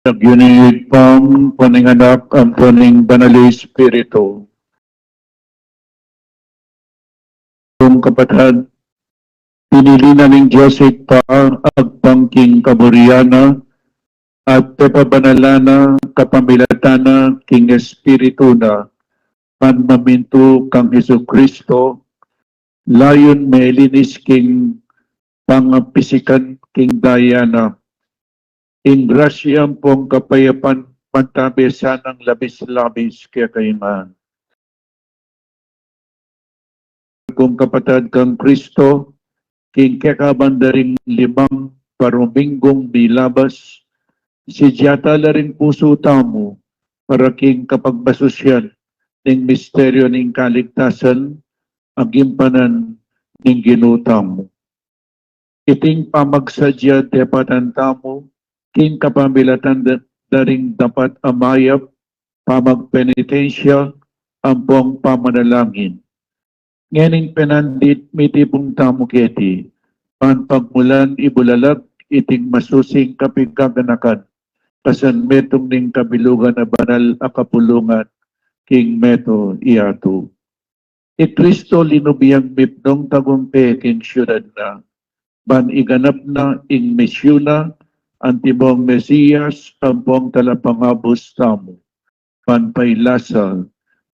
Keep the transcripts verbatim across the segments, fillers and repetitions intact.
Lagyu ning Ibpa, ampo ning Anak, ampo ning Banal a Espiritu. Kung kapatad, pinili na ning Dios Ibpa agpang king kaburian na, at pepabanalan na kapamilatan na king Espiritu na, ban mamintu kang Jesucristo, layun melinis king pangapisikan king daya na. Ing grasya ampong kapayapan mantabe sanang labis-labis kekayu ngan. Kung kapatad kang Kristo, king kekaban da ring limang paruminggong milabas, sidyata la ring pusu tamu para king kapagmasusian ning misteryu ning kaligtasan, a gimpanan ning Ginu tamu. Iting pamagsadya depatan tamu king kapamilatan da, da ring dapat a mayap, pamagpenitensya, ampong pamanalangin. Ngening penandit mitipun tamu keti, ban pagmulan ibulalag iting masusing kapigaganakan, kasan metung ning kabilugan a banal a kapulungan king meto yatu. I Kristo linub yang mipnung tagumpe king siudad na, ban iganap na ing misyun na, antimong Mesias ampong talapangabus tamu, ban pailasa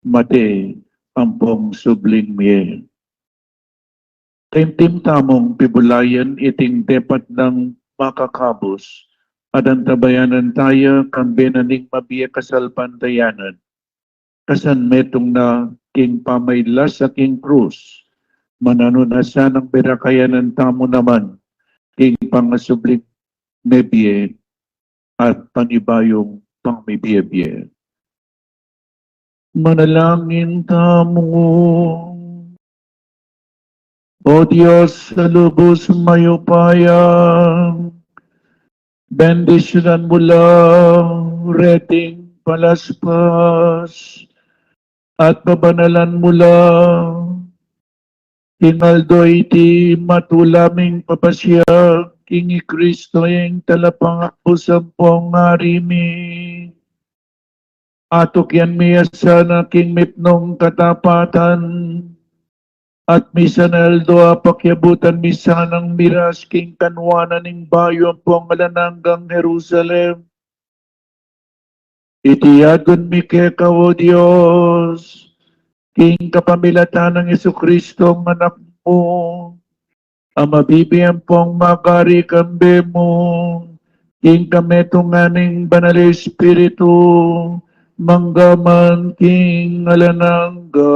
mate ampong subling mie. Taimtim tamung pibulayan iting depat nang makakabus, at antabayanan taya kambe na ning mabie kasalpantayanan, kasan metung na king pamailasa king krus, mananu na sanang berakayanan tamu naman king pangasubling mebie at panibayung pangmibie-bie. Manalangin tamu. O Dios a lubus mayupaya, bendisyunan mu la reting palaspas at pabanalan mu la king aldo iti matula ming papasiag king i Kristo ing talapangabus ampong Ari mi. Atukyan mi ya sana king mipnung katapatan, at misan aldo apakiabutan mi sanang miras king kanuanan ning bayu ampong alang anggang Jerusalem. Iti yagun mi keka, O Dios, king kapamilatan nang Jesucristo, Anak mu, a mabibie ampong magari kambe mu, king kametungan ning Banal a Espiritu, mangga man king alang angga.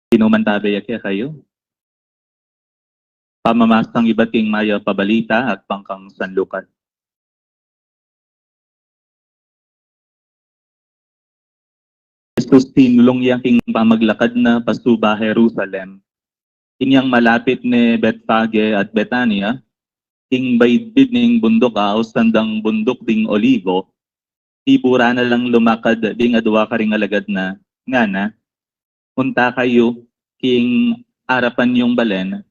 Ing Ginu mantabe ya kekayu. Pamamasang ibat king Mayap a Balita agpang kang San Lucas. Jesus, sinulung ya king pamaglakad na pasuba Jerusalem. Inyang malapit ne Betfage at Betania, king baidbid ning bunduk a ausan dang Bunduk ding Olivo, ibura na lang lumakad ding adwa karing alagad na, ngana, "Munta kayu king arapan yung balen,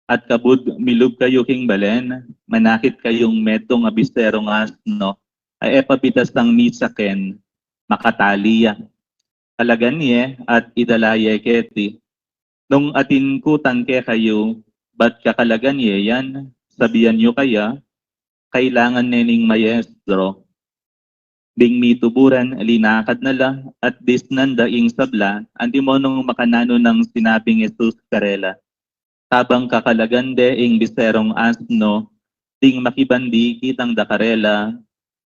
at kabud milub kayu king balen, manakit kayung metung a biserung asno, a e pa bitasang misaken, makatali ya. Kalagan ye at idala ye keti. Nung atin ku tang kekayu, bat kakalagan ye yan, sabian yu kaya, kailangan ne ning Maestro." Ding mituburan, linakad na la, at disnan da ing sabla, antimo nung makananu nang sinabing Jesus karela. Kabang kakalagan de ing biserung asno, ding makibandi kitang da karela,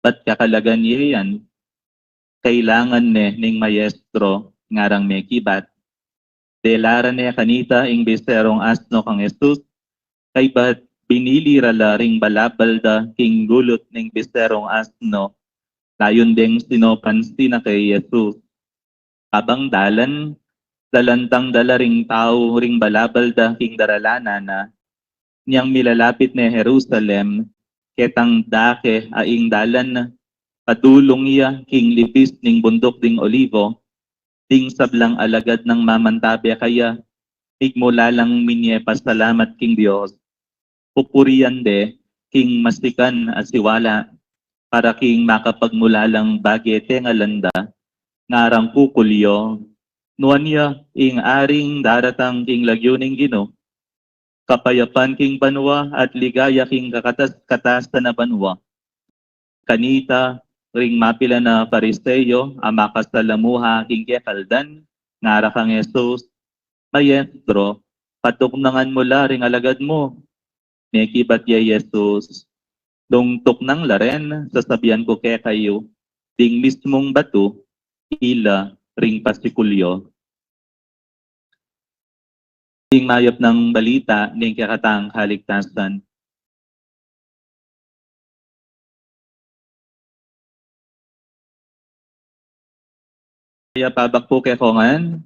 "Bat kakalagan ye yan? Kailangan ne ning Maestro," ngarang mekibat. Dela ra ne kanita ing biserung asno kang Jesus, kaybat binili ra la ring balabal da king gulut ning biserung asno, layun deng sinopan sina kay Jesus. Kabang dalan, lalantang da la ring tau ring balabal da king daralanan na, inyang milalapit ne Jerusalem, ketang dake a ing dalan, padulung ya king libis ning Bunduk ding Olivo, ding sablang alagad nang mamantabe kaya, migmula lang minye pasalamat king Dios. Pupurian de king masikan a siwala, para king makapagmulalang bagete nga landa, ngarang kukulyo, "Nuan ya ing aring daratang king lagyu ning Ginu, kapayapan king banua at ligaya king kakatas-katasan a banua." Kanita, ring mapilan a Pariseo a makasalamuha king kekaldan, ngara kang Jesus, "Maestro, patuknangan mu la ring alagad mu." Mekibat ya Jesus, "Nung tuknang la ren, sasabian ku kekayu, ding mismung batu, ila ring pasikulyo." Ing mayap nang balita ning kekatang kaligtasan. Kaya pabak pu kekongan.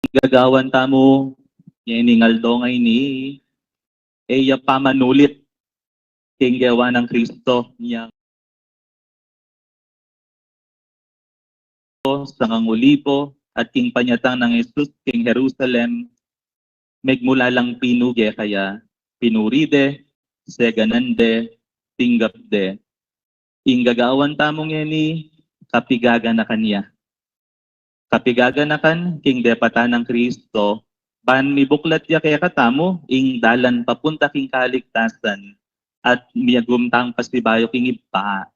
Gagawan tamu ngening aldo ngeni, e ya pamanulit king gewa nang Kristo, inyang sangang olibo, at king panyatang nang Jesus king Jerusalem, megmula lang pinuge kaya, pinuri de, seganan de, tinggap de. Ing gagawan tamu ngeni, kapigaganakan ya. Kapigaganakan king depatan nang Kristo, ban mibuklat ya kekatamu ing dalan papunta king kaligtasan, at miyagum tang pasibayu king Ibpa.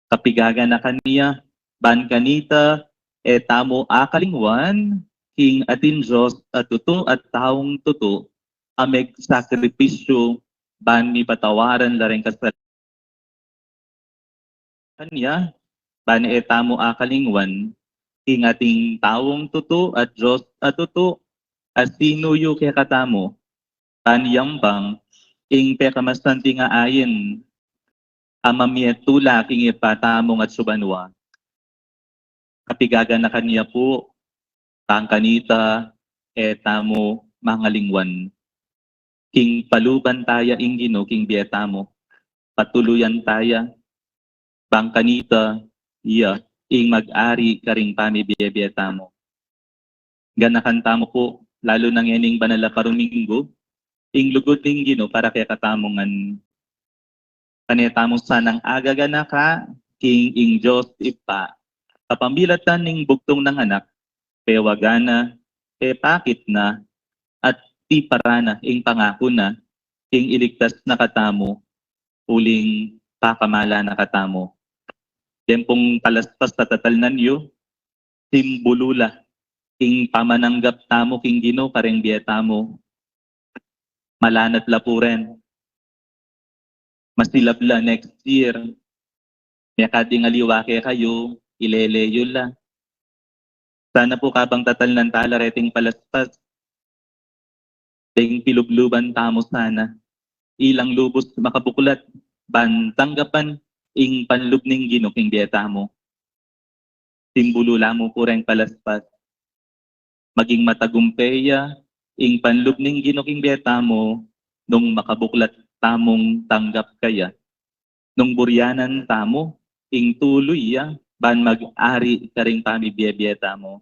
Kapigaganakan ya, ban kanita e tamu akalingwan king atin Dios a tutu at taung tutu, a megsakripisyu ban mipatawaran la ring kasal- Kanya, ban e tamu akalingwan, ing atin taung tutu at Dios a tutu, a sinuyu kekatamu, ban yambang ing pekamasanting a ain, a mamie tula king Ibpa tamu atsu banua. Kapigaganakan ya pu, ban kanita e tamu mangalingwan. King paluban taya ing Ginu king bie tamu, patuluyan taya, ban kanita iya ing mag-ari karing pamibie-bie tamu. Ganakan tamu pu, lalu na ngening banal a Karumingu, ing lugud ning Ginu para kekatamu ngan. Pane tamu sanang agaganaka king ing Dios Ibpa, kapamilatan ning bugtung nang Anak, pewagan na, pepakit na, at tiparan na ing pangaku na, king iligtas na katamu, uling pakamalan na katamu. Deng pung palaspas a tatalnan yu, simbulu la ing pamananggap tamu king Ginu kareng bie tamu. Malanat la pu ren. Masilab la next year. Mekad ding aliwa kekayu, ilele yu la. Sana pu kabang tatalnan tala reting palaspas, deng pilubluban tamu sana, ilang lubus makabuklat ban tanggapan ing panlub ning Ginu king bie tamu. Simbulu la mu pu reng palaspas, maging matagumpe ya ing panlub ning Ginu king bie tamu nung makabuklat tamung tanggap kaya, nung buryanan tamu ing tulu ya ban mag-ari karing pamibie-bie tamu.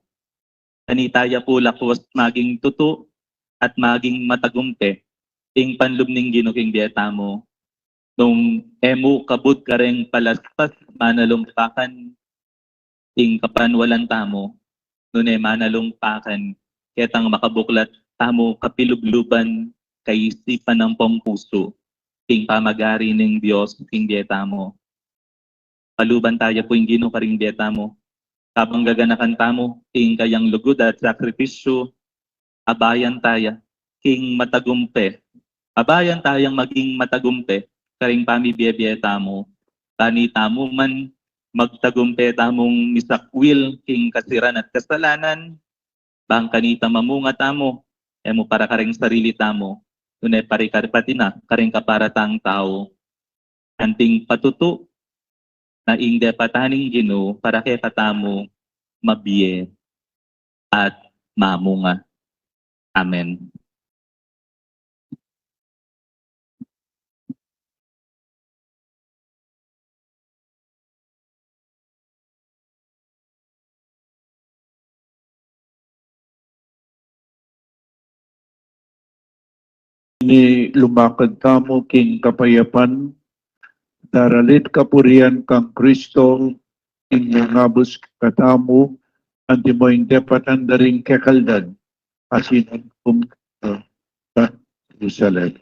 Kanita ya pu lakuas maging tutu at maging matagumpe ing panlub ning Ginu king bie tamu. Nung e mu kabud kareng palaspas manalumpakan ing kapanwalan tamu, nune manalumpakan ketang makabuklat tamu kapilubluban, kaisipan ampong pusu king pamag-ari ning Dios king bie tamu. Paluban taya pu ing Ginu karing bie tamu. Kabang gaganakan tamu ing kayang lugud at sakripisyu, abayan taya king matagumpe. Abayan tayang maging matagumpe karing pamibie-bie tamu. Bang itamu man magtagumpe tamung misakwil king kasiran at kasalanan, bang kanita mamunga tamu, e mu para karing sarili tamu, nune para kari pati na karing kaparatang tau. Anting patutu na ing depatan ning Ginu para kekatamu mabie at mamunga. Amen. Ini lumakad tamu king kapayapan, daralit kapurian kang Kristo, ing mangabus katamu, antimo ing depatan da ring kekaldad, asinan kum, uh, Jerusalem.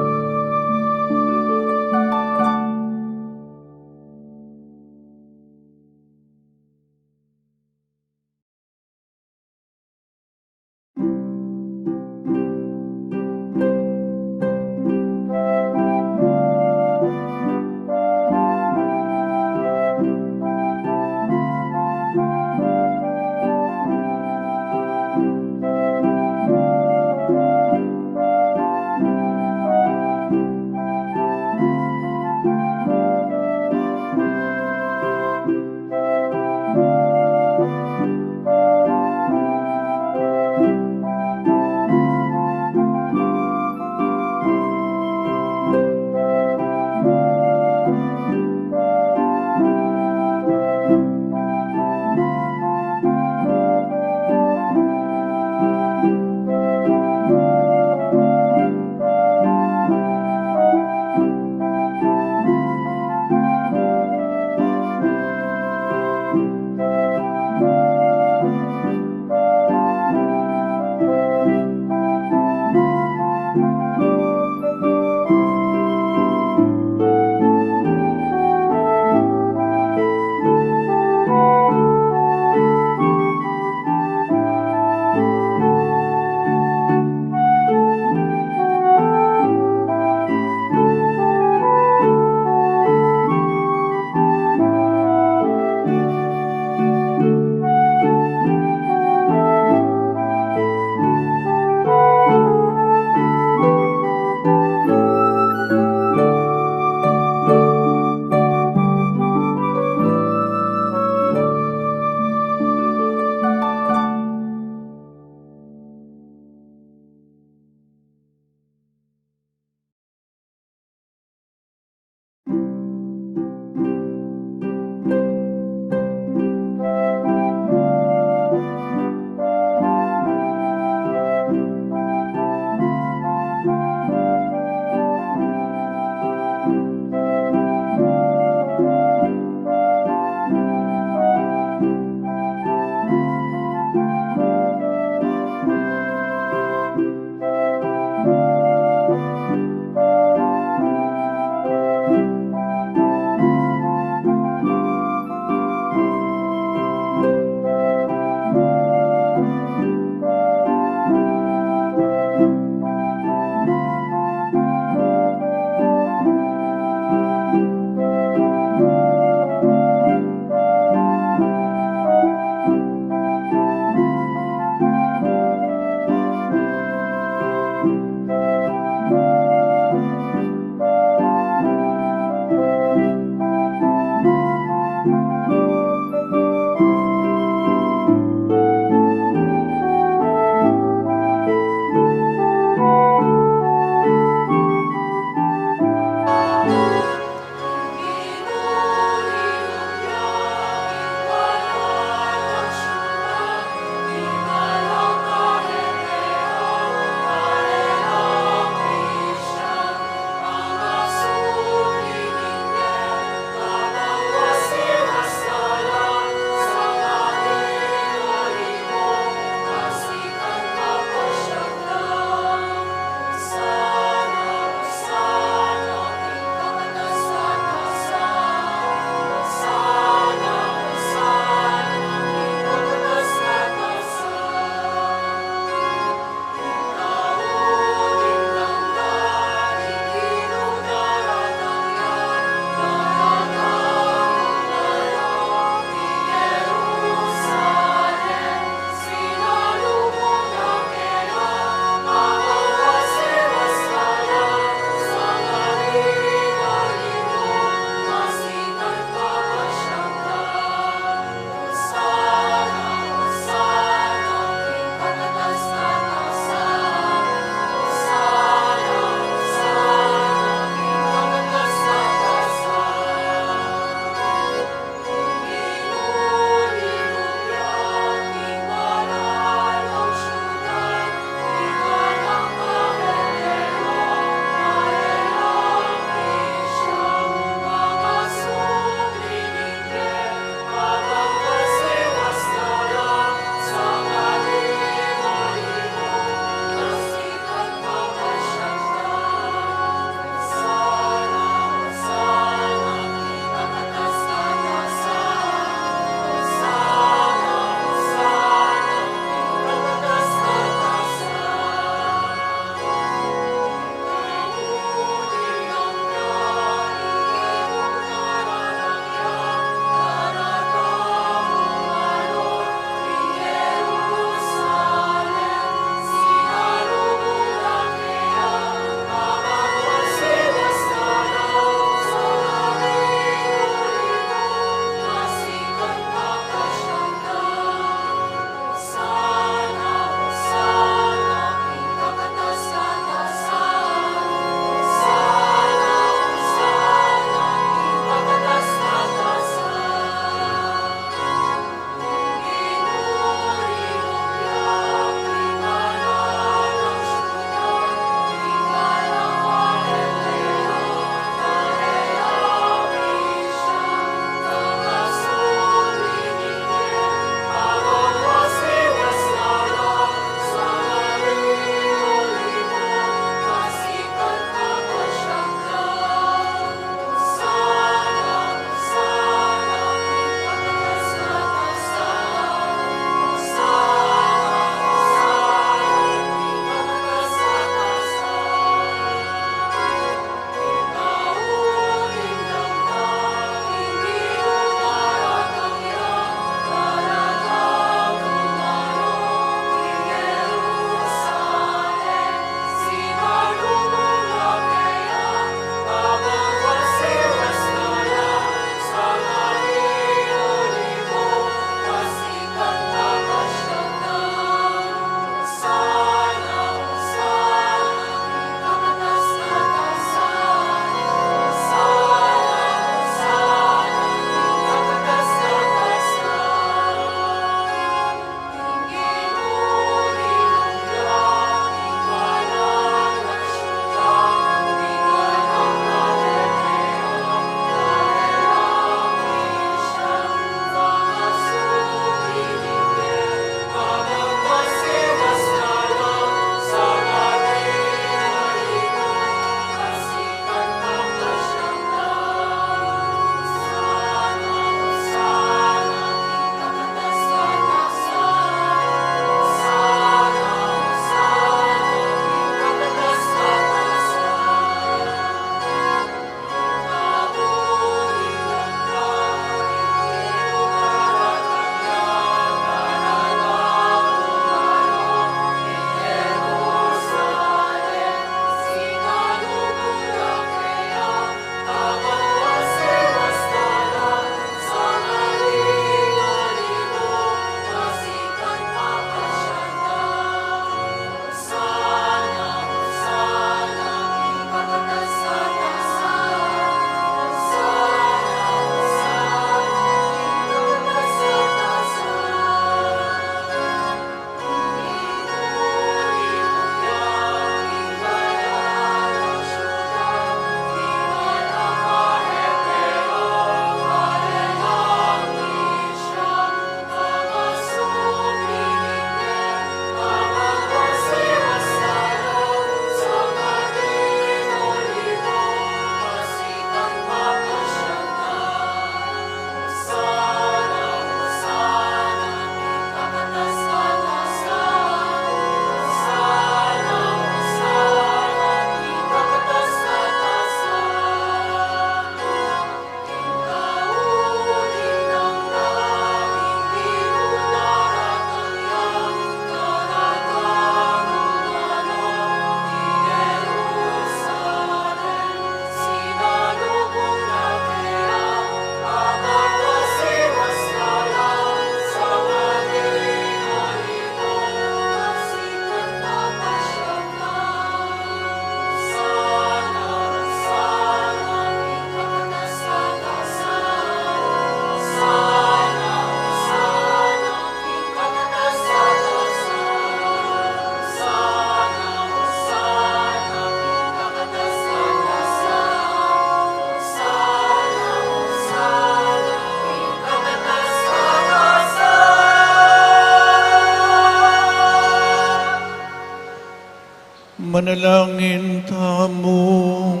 Manalangin tamu.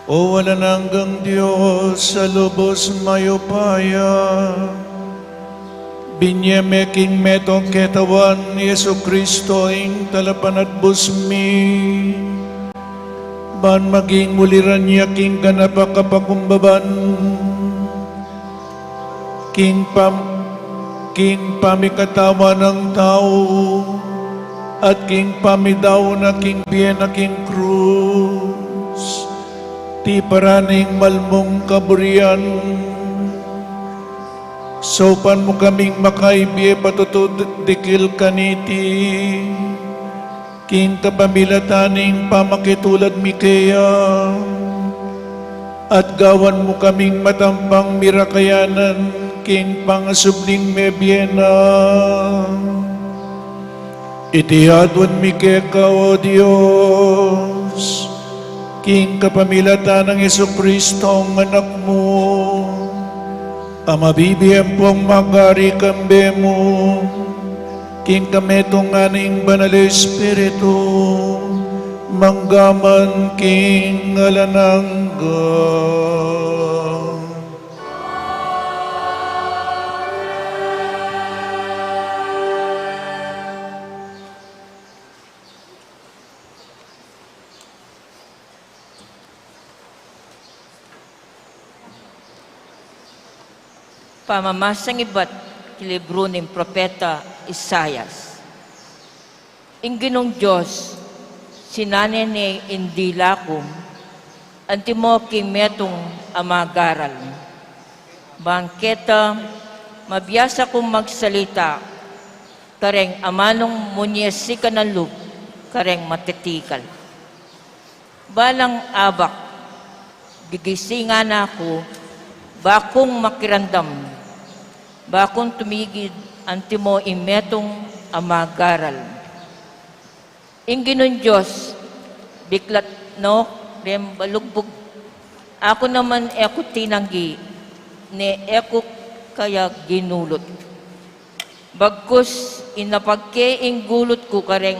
O alang anggang Dios, a lubos mayupaya, binye me king metung ketawan i Jesucristo ing talapanatbus mi, ban maging uliran ya king ganap a kapakumbaban, king pam-, king pamikatawan nang tau, at king pamidaun na king bie na king krus, tiparan ning mal mung kaburian. Saupan mu kaming makaibie patutu dikil kaniti, king kapamilatan ning pamakitulad mi keya, at gawan mu kaming matampang mirakayanan king pangasubling mebie na. Iti aduan mi keka, O Dios, king kapamilatan nang Jesucristo, a Anak mu, a mabibie ampong magari kambe mu, king kametungan ning Banal a Espiritu, mangga man king alang angga. Pamamasang ibat king libru ning propeta Isaias. Ing Ginung Dios, sinane ne ing dila ku, antimo king metung a magaral. Bang keta, mabiasa kung magsalita kareng amanung munie sikan a lub kareng matitikal. Balang abak, gigisingan na ku, ba kung makiramdam, ba kung tumigid antimo ing metung a magaral. Ing Ginung Dios, biklat no reng balugbug. Aku naman e ku tinanggi, ne e ku kaya ginulut. Bagkus inapag ke ing gulut ku kareng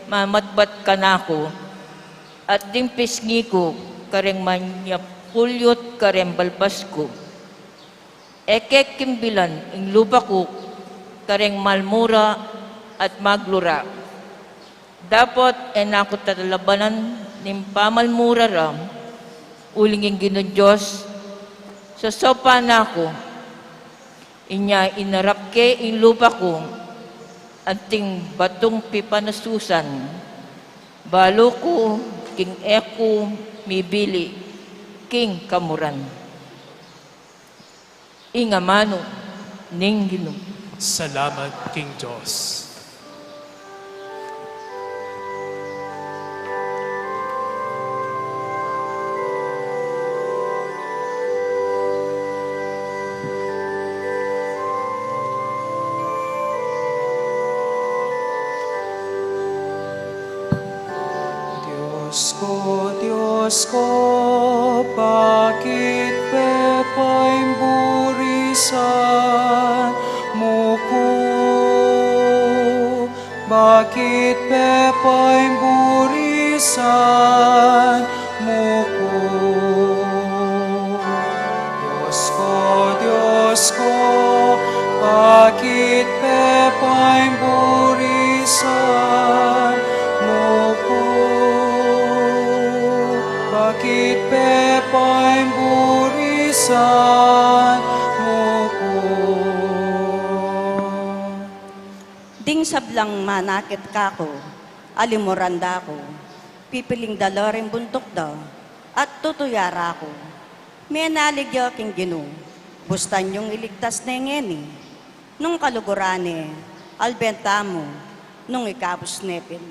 mamatbat kanaku, at ding pisngi ku kareng manyapulyut kareng balbas ku. E ke kimbilan ing lupa ku kareng malmura at maglura. Dapot e na ku talalabanan ning pamalmura ra, uling ing Ginung Dios, sasaupan na ku. Inya inarap ke ing lupa ku, anting batung pipanasusan, balu ku king e ku mibili king kamuran. Ing amanu ning Ginu. Salamat king Dios. Dios ku, Dios ku, bakit pe paimburisan mu ku? Bakit pe paimburisan mu ku? Dios ku, Dios ku, bakit pe paimburisan mu ku? Bakit pe paimburisan mu ku? Ding sablang manakit kaku, alimuran da ku, pipiling da la ring buntuk da, at tutuya ra ku. Menalig ya king Ginu, bustan yung iligtas ne ngeni. Nung kaluguran ne, alben tamu, nung ikabus ne pin.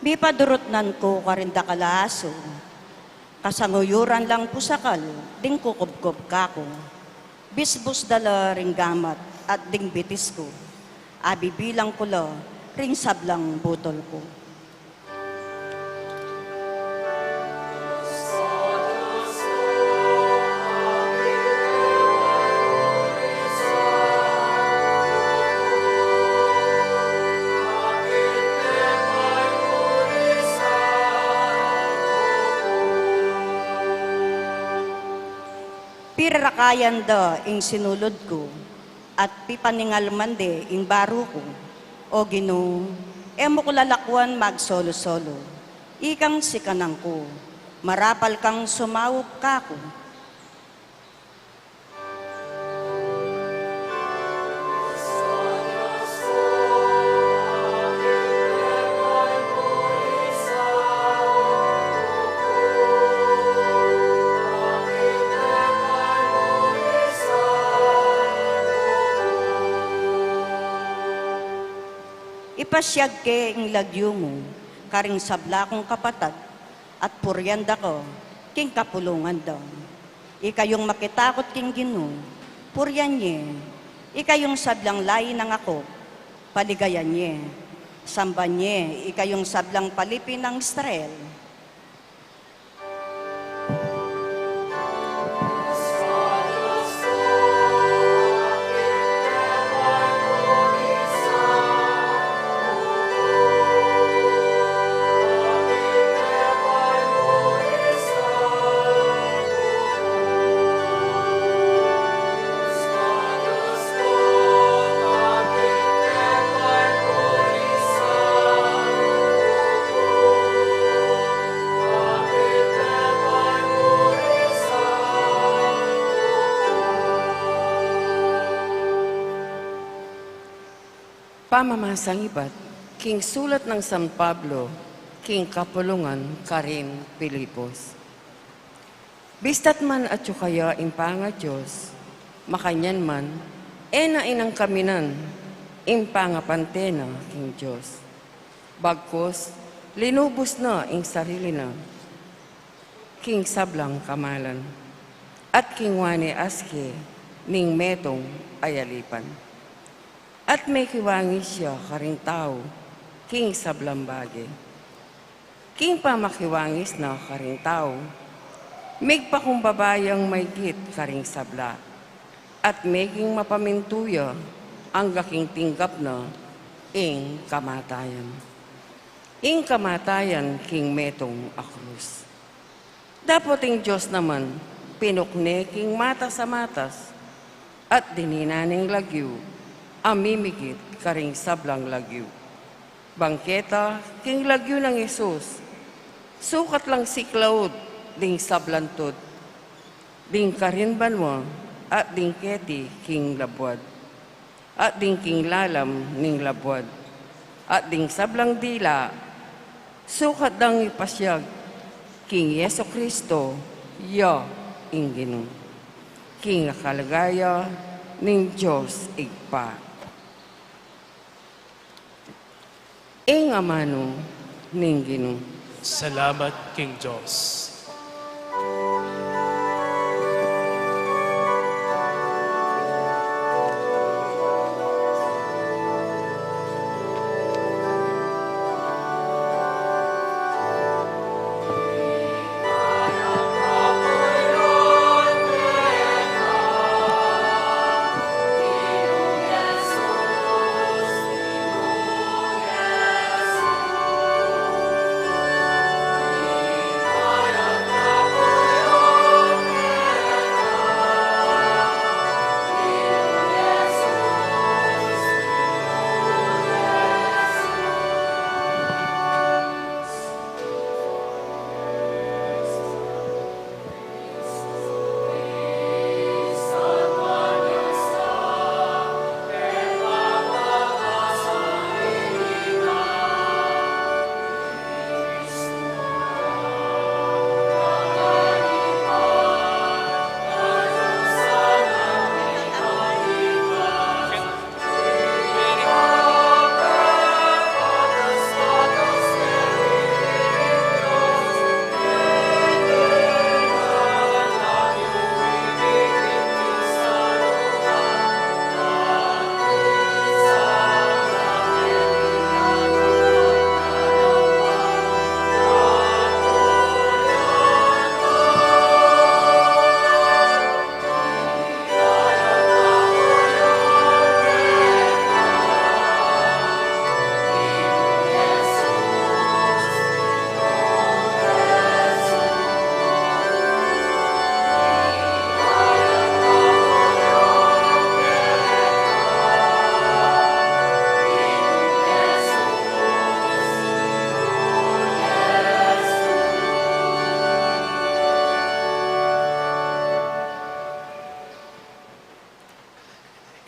Mipadurutnan ku karing dakal a asu, Kasanguyuran lang pusakal ding kukubkub kaku. Bisbus da la ring gamat at ding bitis ku, abibilang ku la ring sablang butol ku. Pirarakayan da ing sinulud ku, at pipaningalman de ing baru ku. O Ginu, e mu ku lalakwan magsolu-solu. Ikang sikanan ku, marapal kang sumaup kaku. Ipasiag ke ing lagyu mu karing sabla kung kapatad, at purian da ka king kapulungan da. Ikayung makitakut king Ginu, purian ye. Ikayung sablang layi nang Jacob, paligayan ye. Samban ye, ikayung sablang palipi nang Israel. Pamamasang ibat king sulat nang San Pablo king kapulungan karin Filipos. Bista't man atyu kaya ing pangadios, makanyan man, e na inangkaminan ing pangapante na king Dios. Bagkus, linubus na ing sarili na king sablang kamalan, at kingwa ne aske ning metung a yalipan. At mekiwangis ya karing tau king sablang bage. King pamakiwangis na karing tau, migpakumbaba yang maigit karing sabla, at meging mapamintu ya angga king tinggap na ing kamatayan. Ing kamatayan king metung a krus. Dapot ing Dios naman, pinukne king matas a matas, at dininan ing lagyu a mimigit karing sablang lagyu. Bang keta king lagyu nang Jesus, sukat lang siklaud ding sablang tud, ding karin banua, at ding keti king labuad, at ding king lalam ning labuad, at ding sablang dila, sukat dang ipasiag king Jesucristo, ya ing Ginu, king akalagaya ning Dios Ibpa. Ing amanu ning Ginu. Salamat king Dios.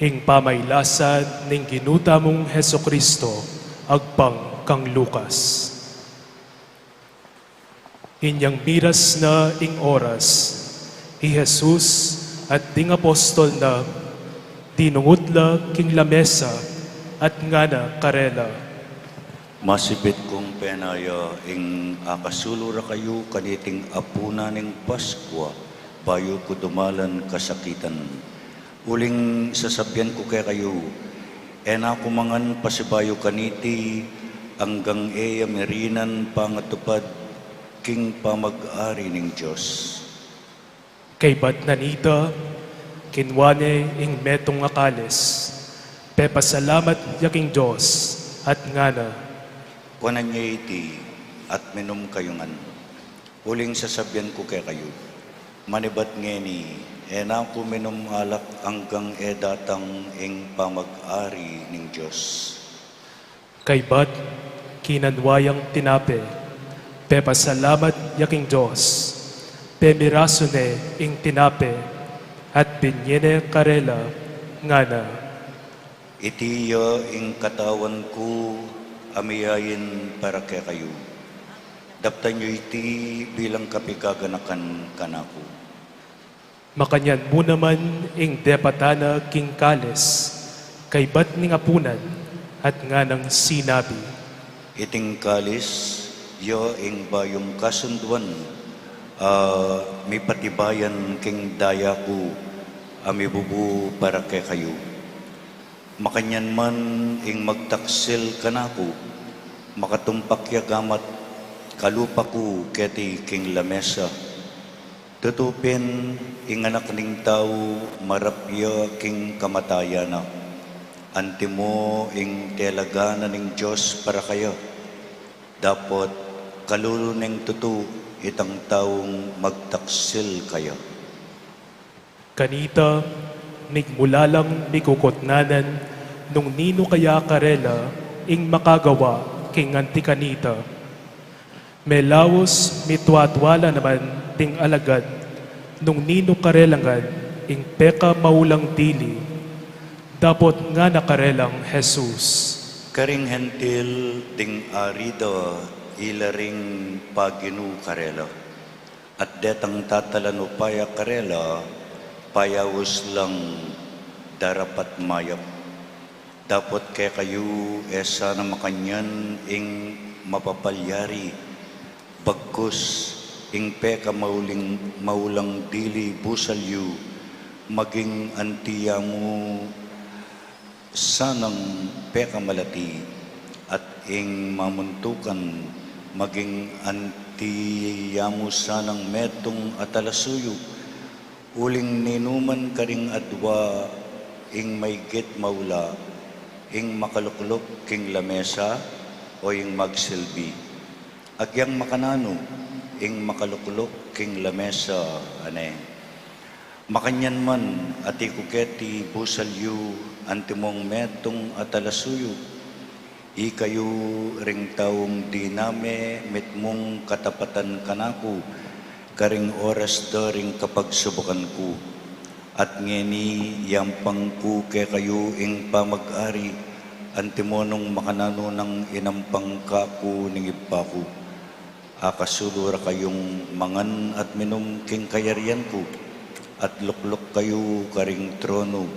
Ing pamailasan ning Ginu tamung Jesucristo agpang kang Lucas. Inyang miras na ing oras, i Jesus at ding apostol na dinungut la king lamesa at ngana karela, "Masipit kung penaya ing akasulu ra kayu kaniting apunan ning Paskua bayu ku dumalan kasakitan. Uling sasabian ku kekayu, e na ku mangan pasibayu kaniti anggang e ya mirinan pangatupad king pamag-ari ning Dios." Kaybat na nita, kinua ne ing metung a kalis, pepasalamat ya king Dios, at ngana, "Kuanan ye iti, at minum kayu ngan. Uling sasabian ku kekayu, manibat ngeni, e na ku minum alak anggang e datang ing pamag-ari ning Dios." Kaybat, kinanua yang tinape, pepasalamat ya king Dios, pemirasu ne ing tinape, at binye ne karela, ngana, "Iti ya ing katawan ku a miyain para kekayu. Daptan yu iti bilang kapigaganakan kanaku." Makanyan mu naman ing depatan na king kalis, kaybat ning apunan, at nganang sinabi, "Iting kalis, ya ing bayung kasunduan a mipatibayan king daya ku a mibubu para kekayu. Makanyan man ing magtaksil kanaku, makatumpak ya gamat kalupa ku keti king lamesa. Tutu pin, ing Anak ning Tau marap ya king kamatayan na. Antimo ing telaga na ning Dios para kaya. Dapot kalulu neng tutu itang taung magtaksil kaya." Kanita, migmula lang mikukutnanan nung ninu kaya karela ing makagawa king anti kanita. Melaus mitwatwa la naman ding alagad nung ninu karela ngan ing pekamaulang dili, dapot ngana karelang Jesus, "Karing Hentil ding ari da ila ring paginu karela. At detang tatalan upaya karela, payaus lang darapat mayap. Dapot kekayu e sana makanyan ing mapapalyari, bagkus ing pekamauling, maulang dili busal yu, maging anti ya mu sanang pekamalati, at ing mamuntukan, maging anti ya mu sanang metung a talasuyu. Uling ninuman karing adwa ing maygit maula, ing makalukluk king lamesa, o ing magsilbi? Agyang makananu ing makalukluk king lamesa, a ne? Makanyan man, ati ku keti busal yu, antimong metung a talasuyu, ikayu ring taung diname mitmung katapatan kanaku, karing oras da ring kapagsubukan ku. At ngeni, yampang ku kekayu ing pamag-ari, antimo nung makananu nang inampang kaku ning Ibpa ku. Akasulu ra kayung mangan at minum king kayarian ku, at lukluk kayu karing tronu,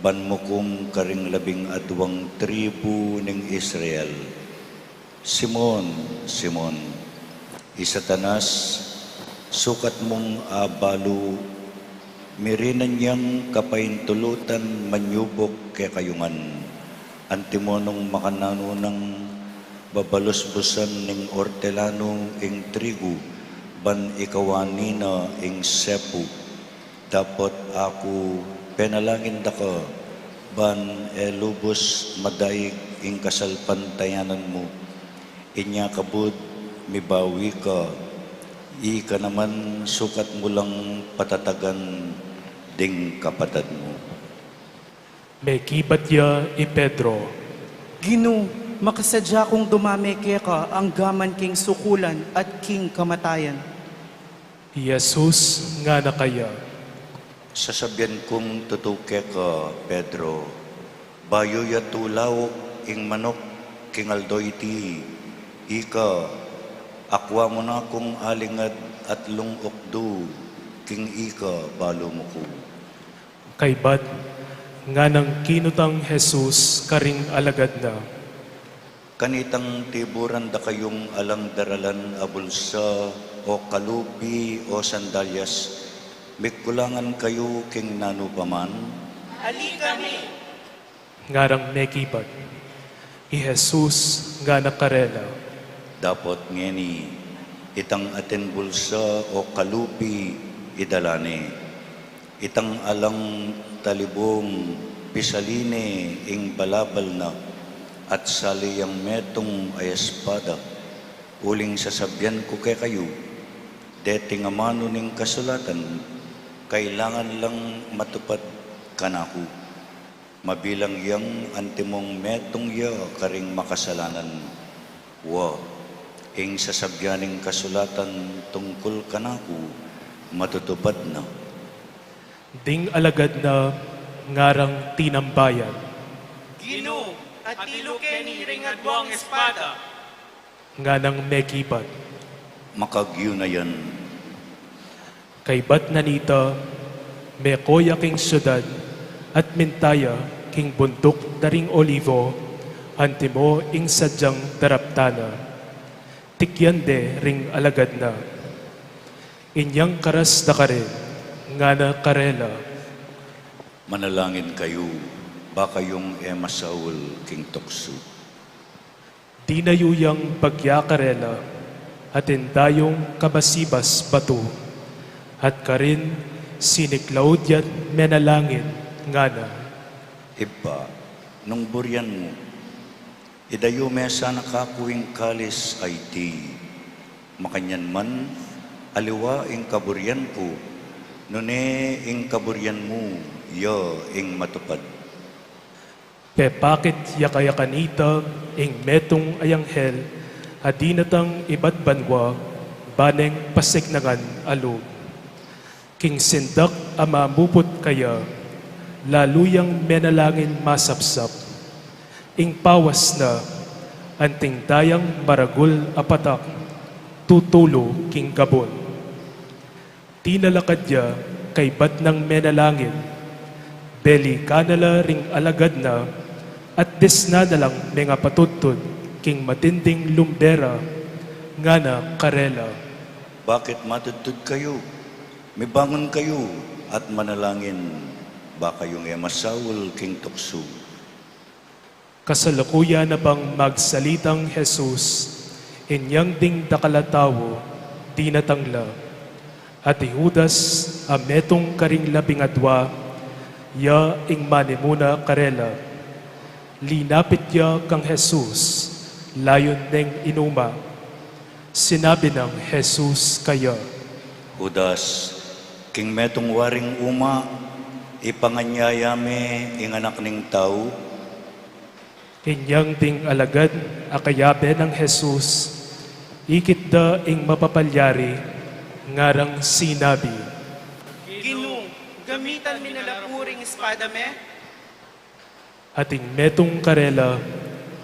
ban mukum karing labing adwang tribu ning Israel. Simon, Simon, i Satanas, sukat mung abalu, mirinan yang kapaintulutan manyubuk kekayu ngan. Antimo nung makananu nang babalusbusan ning ortelanu ing trigu, ban ikawani na ing sepu. Dapot aku, penalangin da ka, ban e lubus madaig ing kasalpantayanan mu. Inya kabud, mibawi ka, ika naman sukat mu lang patatagan ding kapatad mu. Mekibat ya i Pedro, "Ginu, makasadya kung dumame keka anggaman king sukulan at king kamatayan." I Jesus ngana kaya, Sasabian kung tutu keka, Pedro, bayu ya tulauk ing manuk king aldo iti, ika, akua mu na kung alingad at lung ukdu king ika balu mu ku. Kaybat nganang kinutang Jesus karing alagad na, Kanitang tiburan da kayung alang daralan a bulsa, o kalupi, o sandalyas, mikulangan kayu king nanu pa man? Ali kami. Ngarang mekibat. I Jesus ngana karela, Dapot ngeni, itang atin bulsa o kalupi, idala ne. Itang alang talibung, pisali ne ing balabal na, at sali yang metung a espada. Uling sasabian ku kekayu, deting amanu ning kasulatan, kailangan lang matupad kanaku. Mabilang yang antimong metung ya karing makasalanan. Wa, ing sasabian ning kasulatan tungkul kanaku, matutupad na. Ding alagad na ngarang tinambayan, Ginu, atilu keni ring aduang espada. Nganang mekibat, Makagyu na yan. Kaybat na nita, meko ya king siudad, at minta ya king bunduk da ring Olivo, antimo ing sadyang daraptan na. Tikyan de ring alagad na. Inyang karas da karin, ngana karela, Manalangin kayu, ba kayung e masaul king tuksu. Dinayu yang bagya karela, atin dayung kabasibas batu, at karin siniklaud ya't menalangin, ngana, Ibpa, nung burian mu, idayu me sana kaku ing kalis a iti. Makanyan man, aliwa ing kaburian ku, nune ing kaburian mu ya ing matupad. Pepakit ya kaya kanita ing metung a anghel a dinatang ibat banua, ba neng pasignangan a lub. King sindak a mamuput kaya, lalu yang menalangin masapsap. Ing pawas na, anting dayang maragul a patak, tutulu king gabun. Tinalakad ya kaybat nang menalangin, belikan na la ring alagad na, at disnan na lang mengapatudtud king matinding lumbera, ngana karela, Bakit matudtud kayu? Mibangun kayu at manalangin, ba kayung e masaul king tuksu. Kasalukuyan na pang magsalitang Jesus, inyang ding dakal a tau dinatang la. At i Judas a metung karing labing adua, ya ing manimuna karela. Linapit ya kang Jesus, layun neng inuma. Sinabi nang Jesus kaya, Judas, king metung waring uma, ipanganyaya me ing Anak ning Tau? Inyang ding alagad a kayabe nang Jesus, ikit da ing mapapalyari, ngarang sinabi, Ginu, gamitan mi na la pu ring espada me? Ating metung karela,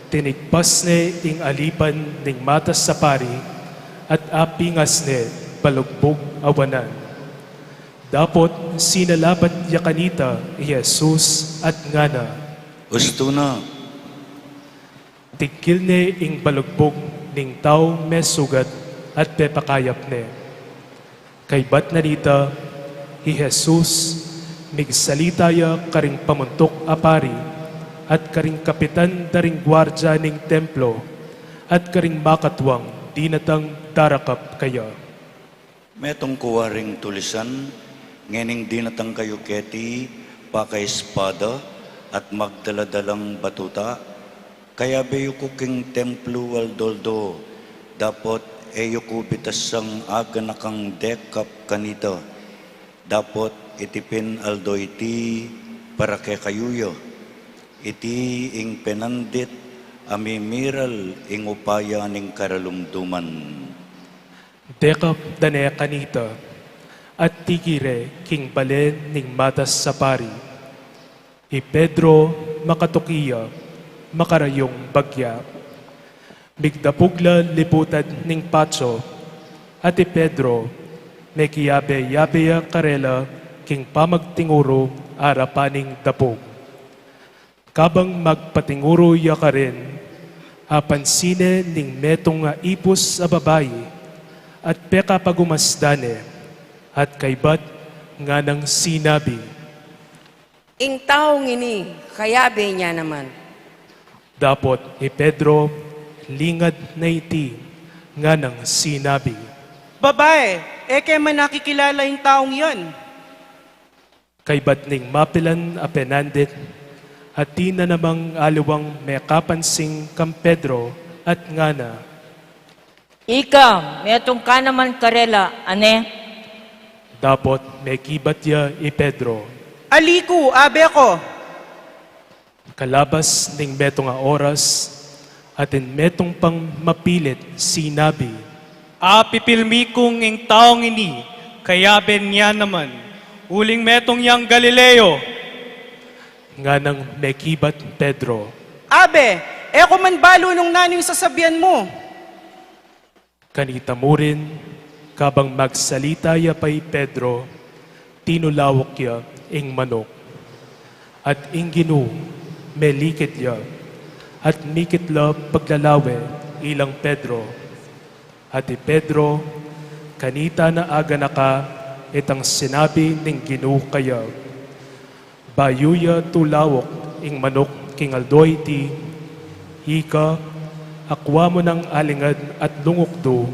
tinigpas ne ing alipan ning matas a pari, at apingas ne balugbug a wanan. Dapot sinalabat ya kanita i Jesus at ngana, Ustu na. Tigkil ne ing balugbug ning tau mesugat at pepakayap ne. Kaybat na nita, i Jesus, migsalita ya karing pamuntuk a pari, at karing kapitan da ring guardia ning templo, at karing makatuang dinatang darakap kaya. Metung ku waring tulisan, ngening dinatang kayu keti, pakaespada, at magdala-dalang batuta, kayabe yu ku king templo aldo-aldo, dapot e yu ku bitasang aganakang dekap kanita, dapot iti pin aldo iti para kekayu ya, iti ing penandit a mimiral ing upaya ning karalumduman. Dekap da ne kanita, at tikire king bale ning matas a pari. I Pedro makatuki ya, makarayung bagya. Migdapug la libutad ning patio, at i Pedro mekiyabe-yabe ya karela king pamagtinguru arapan ning dapug. Kabang magpatinguru ya karin, apansin ne ning metung a ipus a babai, at pekapagumasdan ne, at kaybat nganang sinabi, "Ing taung ini, kayabe ne naman." Dapot i Pedro, lingad na iti, nganang sinabi, "Babai, e ke man akikilala ing taung yan." Kaybat ning mapilan a penandit, atin na namang aliwang mekapansin kang Pedro, at ngana, "Ika, metung ka naman karela, a ne?" Dapot mekibat ya i Pedro, "Ali ku, abe ku." Kalabas ning metung a oras, atin metung pang mapilit sinabi, "Apipilmi kung ing taung ini, kayabe ne naman, uling metung yang Galileo." Nganang mekibat Pedro, "Abe, e ku man balu nung nanu ing sasabian mu." Kanita murin, kabang magsalita ya pa i Pedro, tinulawuk ya ing manuk. At ing Ginu melikid ya, at mikit la paglalawe ilang Pedro. At i Pedro, kanita na aganaka itang sinabi ning Ginu kaya. Bayu ya tulawuk ing manuk king aldo a iti, "Ika, akua mu nang alingad at lungukdu,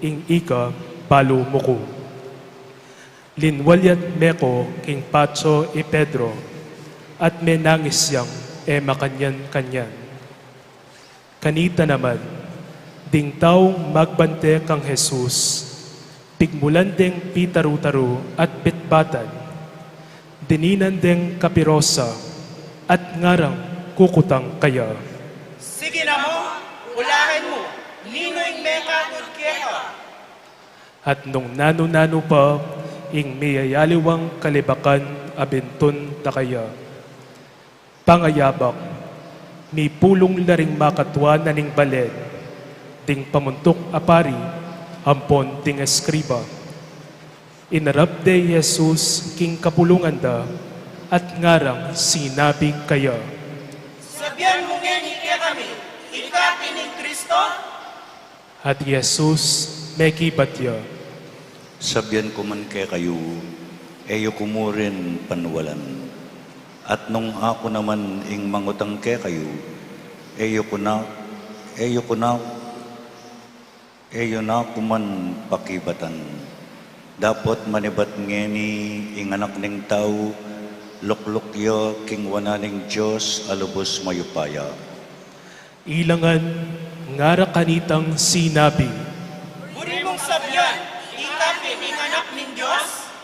ing ika balu mu ku." Linwalyat meku king patio i Pedro, at menangis yang e makanyan-kanyan. Kanita naman, ding taung magbante kang Jesus, pigmulan deng pitaru-taru at bitbatan, dininan deng kapirosa, at ngarang kukutang kaya, "Sige na mu, ulakan mu, ninu ing mekatud keka?" At nung nanu-nanu pa ing miyayaliwang kalibakan a bintun da kaya. Pangayabak, mipulung la ring makatua na ning balen, ding pamuntuk a pari, ampon ding eskriba. Inarap de i Jesus king kapulungan da, at ngarang sinabi kaya, "Sabian mu ngeni kekami, ika pin ing Kristo?" At i Jesus mekibat ya, "Sabian ku man kekayu, e yu ku mu rin panwalan. At nung aku naman ing mangutang kekayu, e yu ku na, e yu ku na, e yu na ku man pakibatan. Dapot manibat ngeni ing Anak ning Tau, lukluk ya king wanan ning Dios a lubus mayupaya." Ilangan ngara kanitang sinabi, "Buri mung sabian, ika pin ing Anak ning Dios?"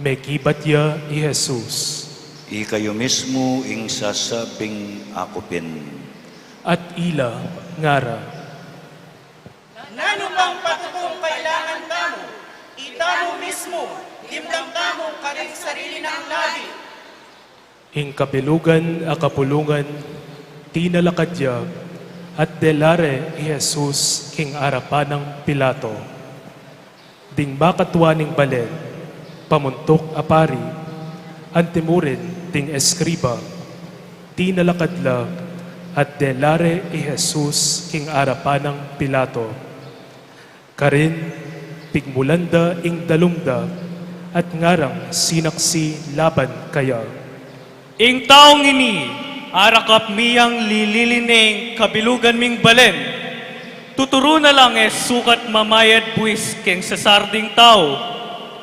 Mekibat ya i Jesus, "Ikayu mismu ing sasabing aku pin." At ila ngara, "Nanu pang patutung kailangan tamu? Itamu mismu, dimdam tamu karing sarili nang labi." Ing kabilugan a kapulungan, tinalakad ya, at dela re i Jesus king arapan nang Pilato. Ding makatua ning balen, pamuntuk a pari, antimurin ding eskriba, tinalakad la, at dela re i Jesus king arapan nang Pilato. Karin, pigmulan da ing dalum da, at ngarang sinaksi laban kaya, "Ing taung ini, arakap mi yang lilili ne ing kabilugan ming balen. Tuturu na lang e sukat mamayad buis keng sasarding tau,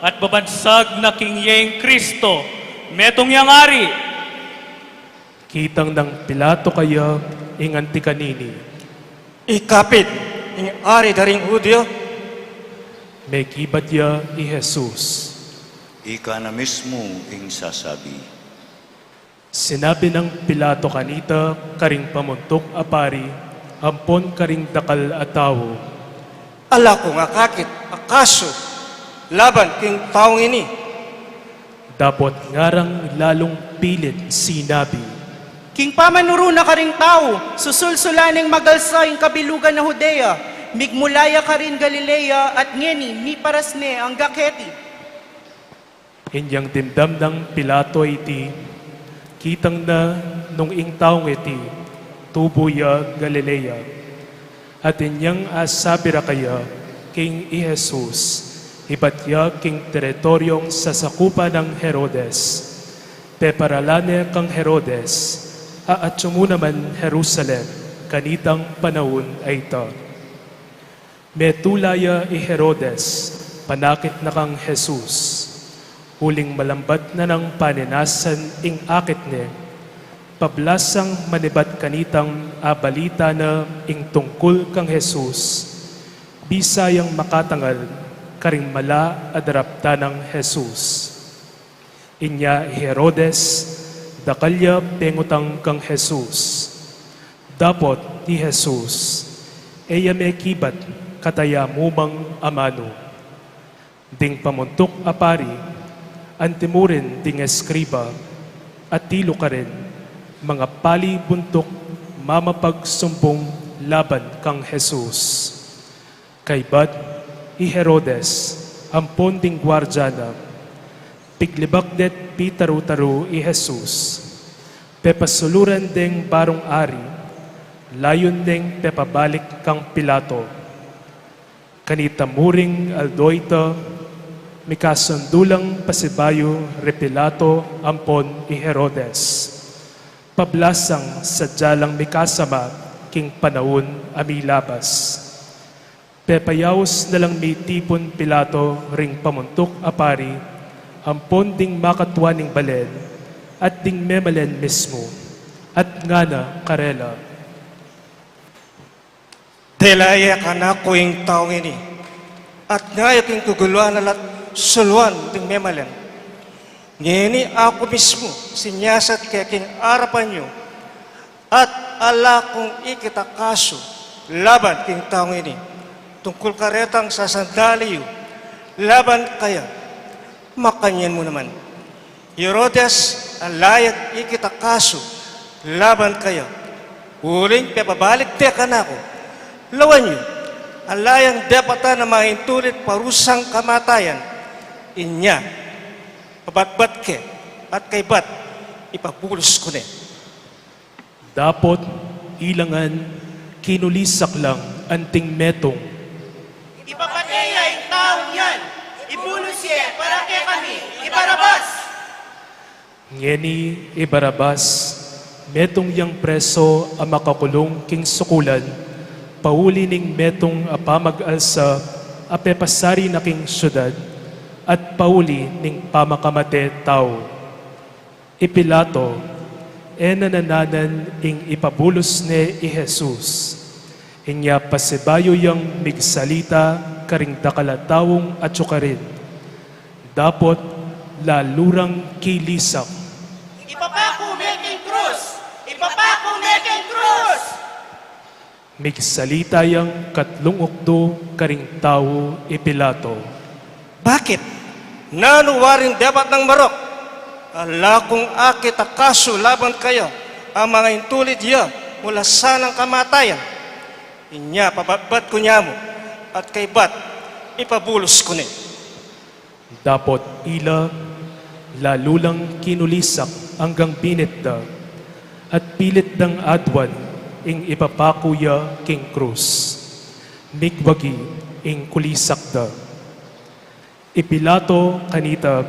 at babansag na king yeng Kristo, metung yang ari." Kitang nang Pilato kaya ing anti kanini, "Ika pin ing ari da ring Judio?" Mekibat ya i Jesus, "Ika na mismu ing sasabi." Sinabi nang Pilato kanita karing pamuntuk a pari ampon karing dakal a tau, "Ala kung akakit a kasu, laban king taung ini. Dapot ngarang lalung pilit sinabi, King pamanuru na karing tau, susulsulan neng magalsa ing kabilugan na Judea, migmula ya karin Galilea, at ngeni miparas ne angga keti. Inyang dimdam nang Pilato iti, kitang na nung ing taung iti tubu ya Galilea. At inyang asabi ra kaya king i Jesus, ibat ya king teritoryong sasakupan nang Herodes. Peparalan ne kang Herodes, a atyu mu naman Jerusalem kanitang panaun a ita. Metula ya i Herodes panakit na kang Jesus, uling malambat na nang panenasan ing akit ne. Pablasang manibat kanitang abalita na ing tungkul kang Jesus, bisa yang makatangal karing mala a daraptan nang Jesus. Inya i Herodes, dakal ya pengutang kang Jesus. Dapot i Jesus, e ya mekibat kataya mu mang amanu. Ding pamuntuk a pari, antimurin ding eskriba, at tilu karin, mangapali buntuk mamapagsumbung laban kang Jesus. Kaybat i Herodes, ampon ding guardia na, piglibak det pitaru-taru i Jesus. Pepasuluran deng barung ari, layun deng pepabalik kang Pilato. Kanita muring aldo ita, mikasundu lang pasibayu ri Pilato ampon i Herodes. Pablasang sadya lang mikasama king panaun a milabas. Pepayaus na lang mitipun Pilato ring pamuntuk a pari, ampon ding makatua ning balen, at ding memalen mismu, at ngana karela, Dela ye kanaku ing taung ini, at ngana king kaguluan na la't suluan ding memalen. Ngeni aku mismu sinyasat ke king arapan yu, at ala kung ikit a kasu laban king taung ini. Tungkul karetang sasandali yu laban kaya, makanyan mu naman. Herodes, ala yang ikit a kasu laban kaya, uling pepabalik de kanaku. Lawan yu, ala yang depatan a maintulid parusang kamatayan. Inya, pabatbat ke, at kaybat, ipabulus ku ne. Dapot ila ngan kinulisak lang anting metung, Ipapate ya ing taung yan! Ibulus ye para kekami i Barabas! Ngeni i Barabas, metung yang preso a makakulung king sukulan, pauli ning metung a pamag-alsa a pepasari na king siudad, at pauli ning pamakamate tau. I Pilato, e na nananan ing ipabulus ne i Jesus. Inya pasibayu yang migsalita karing dakal a taung atyu karin. Dapot lalu rang kilisak, Ipapaku me king krus! Ipapaku me king krus! Migsalita yang katlung ukdu karing tau i Pilato, Bakit? Nanu waring depat nang marok? Ala kung akit a kasu laban kaya a mangaintulid ya mula sanang kamatayan. Inya pabatbat ku ne mu, at kaybat ipabulus ku ne. Dapot ila, lalu lang kinulisak anggang binit da, at pilit dang aduan ing ipapaku ya king krus. Migwagi ing kulisak da. I Pilato kanita,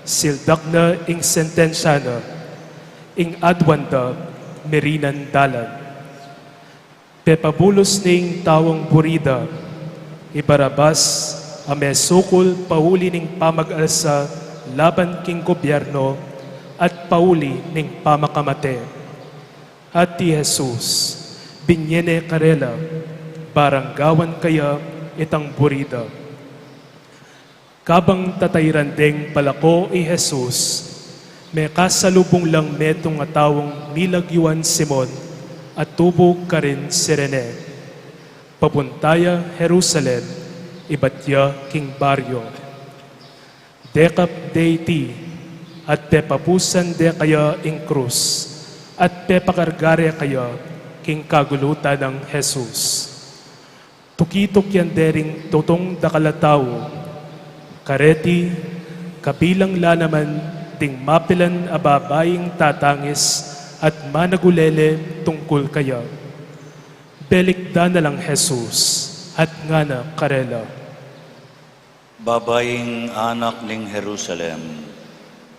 sildak na ing sentensya na, ing aduan da, mirinan dalan. Pepabulus ne ing taung buri da, i Barabas, a mesukul pauli ning pamag-alsa laban king gobyerno at pauli ning pamakamate. At i Jesus, binye ne karela, barang gawan kaya itang buri da. Kabang tatairan deng palako i Jesus, mekasalubung lang metung a taung milagyuan Simon a tubu karin Cirene. Papunta ya Jerusalem, ibat ya king baryo. Pekap de iti, at pepabusan de kaya ing krus, at pepakarga re kaya king kagulutan nang Jesus. Tukituk yan de ring tutung dakal a tau. Kareti, kabilang la naman ding mapilan a babaing tatangis at managulele tungkul kaya. Belikdan na lang Jesus, at ngana karela, "Babaing anak ning Jerusalem,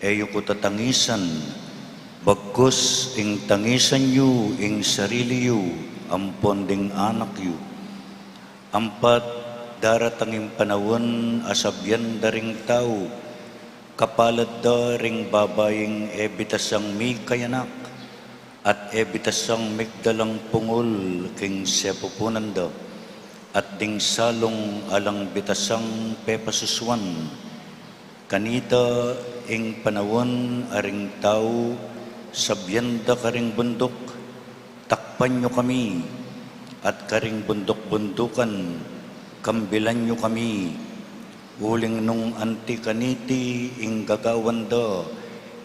e yu ku tatangisan, bagkus ing tangisan yu ing sarili yu ampon ding anak yu. Ampat daratang ing panaun a sabian da ring tau, 'Kapalad da ring babaing e bitasang mikayanak, at e bitasang migdalang pungul king sepupunan da, at ding salung alang bitasang pepasusuan.' Kanita ing panaun a ring tau sabian da karing bunduk, 'Takpan yu kami,' at karing bunduk-bundukan, 'Kambilan yu kami.' Uling nung anti kaniti ing gagawan da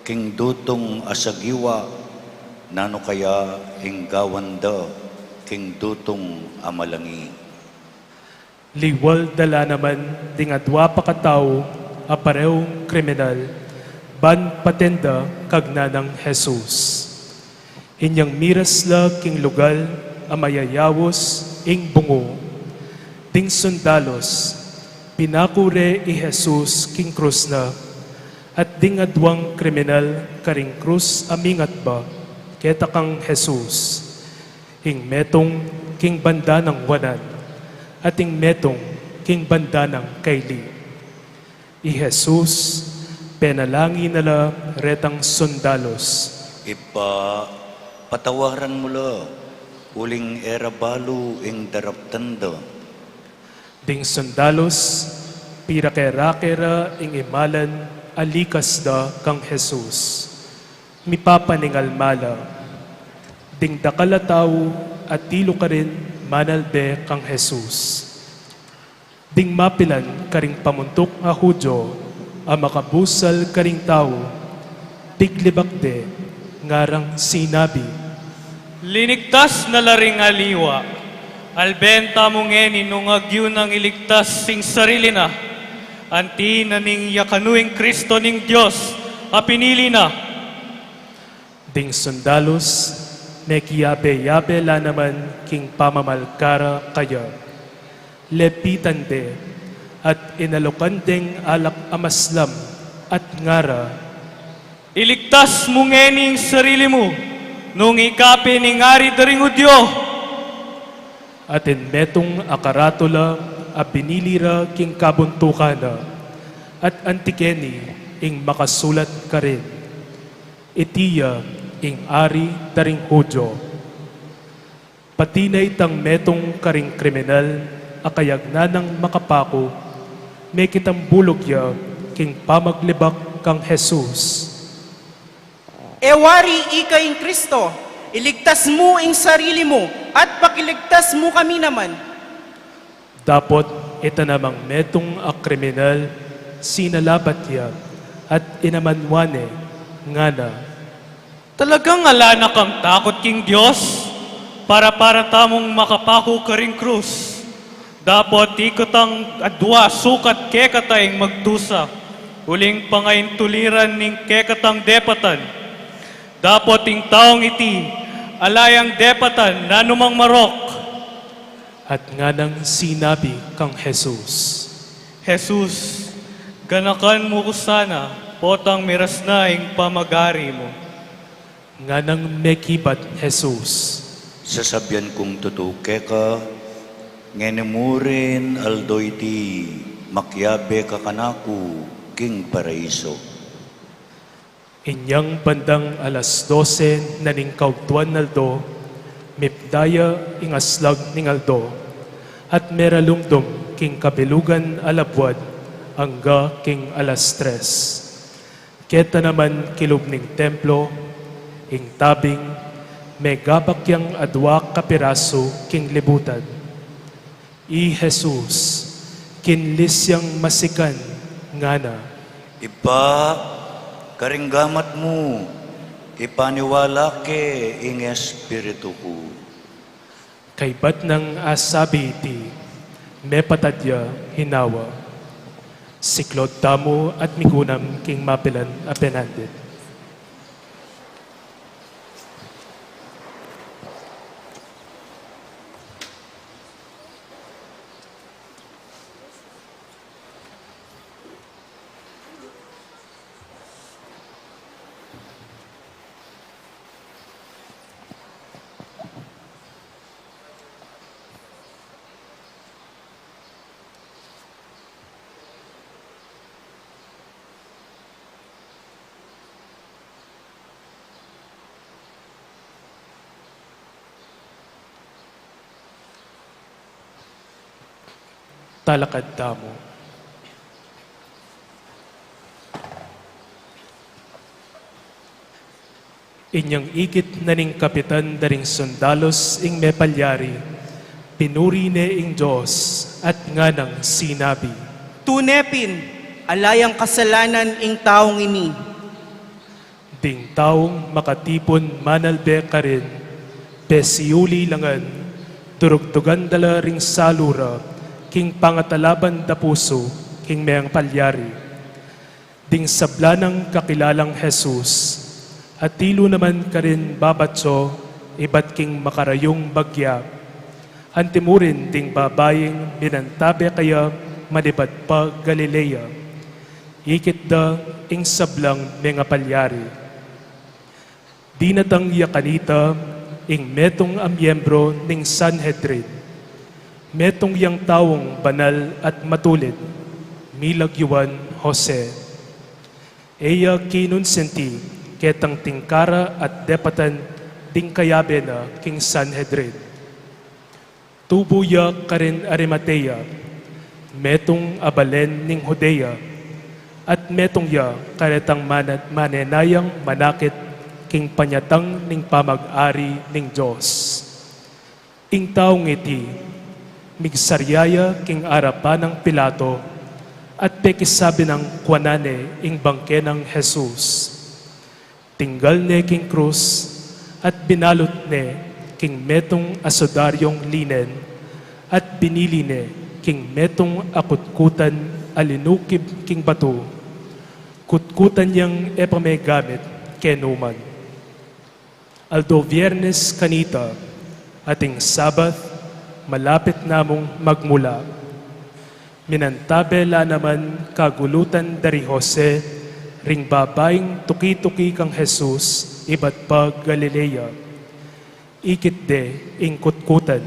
king dutung a sagiwa, nanu kaya ing gawan da king dutung a malangi?" Liwal da la naman ding adua pa katau a pareung kriminal, ban paten da kag nanang Jesus. Inyang miras la king lugal a mayayaus ing bungu, ding sundalus pinaku re i Jesus king krus na, at ding aduang kriminal karing krus a mingat ba keta kang Jesus, ing metung king banda nang wanan, at ing metung king banda nang kaili. I Jesus penalangin na la retang sundalus, "Ibpa, patawaran mu la, uling e ra balu ing daraptan da." Ding sundalus pirake-rake ra ing imalan a likas da kang Jesus. Mipapaningal mala, ding dakal a tau atilu karin manalbe kang Jesus. Ding mapilan karing pamuntuk a Judio a makabusal karing tau, piglibak de, ngarang sinabi, "Linigtas na la ring aliwa. Alben tamu ngeni nung agyu nang iligtas ing sarili na, anti na ning yakanu ing Kristo ning Dios a pinili na." Ding sundalus mekiyabe-yabe la naman king pamamalkara kaya. Lepitan de, at inalukan deng alak a maslam, at ngara, "Iligtas mu ngeni ing sarili mu, nung ika pe ning ari da ring Judio." Atin metung a karatula a binili ra king kabuntukan na, at anti keni ing makasulat karin, "Iti ya ing ari da ring Judio." Pati na itang metung karing kriminal a kayagnan nang makapaku, mekitambulug ya king pamaglibak kang Jesus. "E wari ika ing Kristo? Iligtas mu ing sarili mu, at pakiligtas mu kami naman." Dapot ita namang metung a kriminal sinalabat ya, at inamanwan ne, ngana, "Talagang ala na kang takut king Dios, para-para tamung makapaku karing krus? Dapot ikatang adua sukat kekata ing magdusa, uling pangaintuliran ning kekatang depatan. Dapot ing taung iti, ala yang depatan nanumang marok." At nganang sinabi kang Jesus, "Jesus, ganakan mu ku sana, potang miras na ing pamagari mu." Nganang mekibat Jesus, "Sasabian kung tutu keka, ngeni mu rin aldo iti makiabe ka kanaku king paraiso." Inyang bandang alas dose na ning kaugtuan aldo, mipda ya ing aslag ning aldo, at meralumdum king kabilugan a labuad angga king alas tres. Keta naman kilub ning templo, ing tabing, megabak yang adua kapirasu king libutan. I Jesus, kinlis yang masikan, ngana, Ibpa, karing gamat mu, ipaniwala ke ing espiritu ku. Kaybat nang asabi iti, mepatad ya hinawa. Siklaud tamu at migunam king mapilan a penandit. Talakad tamu. Inyang ikit na ning kapitan da ring sundalus ing mepalyari, pinuri ne ing Dios at nganang sinabi, "Tune pin, ala yang kasalanan ing taung ini." Ding taung makatipun manalbe karin, pesiuli la ngan, durugdugan da la ring salu ra king pangatalaban da pusu king mepalyari. Ding sabla nang kakilalang Jesus, atilu naman karin babatyo ibat king makarayung bagya. Antimurin ding babaing minantabe kaya manibat pa Galilea. Ikit da ing sablang mengapalyari. Dinatang ya kanita ing metung a miyembro ning Sanhedrin, metung yang taung banal at matulid, milagyuan Jose. E ya kinunsinti ketang tingkara at depatan ding kayabe na king Sanhedrin. Tubu ya karin Arimatea, metung a balen ning Judea, at metung ya karetang mana-, manenayang manakit king panyatang ning pamag-ari ning Dios. Ing taung iti, migsarya ya king arapan nang Pilato, at pekisabi nang kuanan ne ing bangke nang Jesus. Tinggal ne king krus, at binalut ne king metung a sudaryung linen, at binili ne king metung a kutkutan a linukib king batu. Kutkutan yang e pa megamit kenu man. Aldo Biernes kanita, at ing Sabat malapit na mung magmula. Minantabe la naman kagulutan da ri Jose ring babaing tuki-tuki kang Jesus ibat pa Galilea. Ikit de ing kutkutan,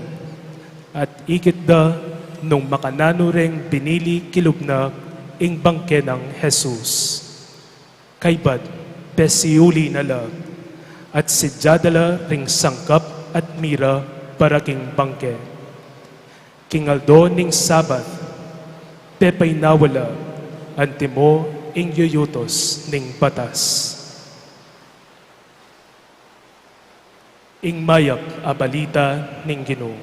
at ikit da nung makananu reng binili kilub na ing bangke nang Jesus. Kaybat, pesiuli na la, at sidya da la ring sangkap at mira para king bangke. King aldo ning Sabat, pepainawa la antimo ing yuyutus ning batas. Ing mayap a balita ning Ginu.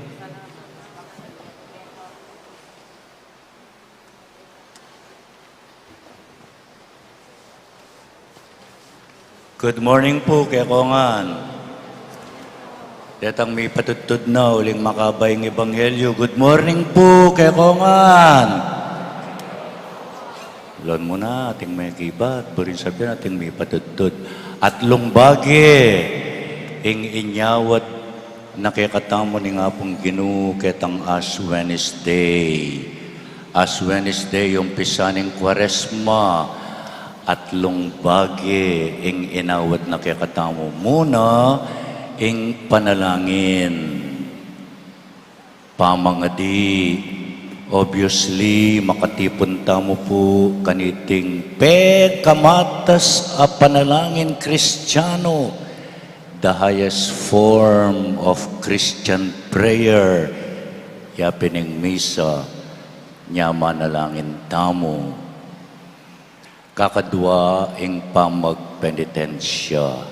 Good morning pu kekongan. Detang mipatudtud na uling makaba ing ebanghelyu. Good morning pu kekongan. Lawen mu na ating mekibat, buring sabian ating mipatudtud. At lungbage ing inyawad na kekatamu ning Apung Ginu ketang Ash Wednesday. Ash Wednesday, umpisa ning Kuaresma, at lungbage ing inawad na kekatamu. Muna, ing panalangin. Pamangadi, obviously, makatipun tamu pu kaniting pekamatas a panalangin Kristiyanu, the highest form of Christian prayer, ya pin ing misa, nya manalangin tamu. Kakadwa, ing pamagpenitensya.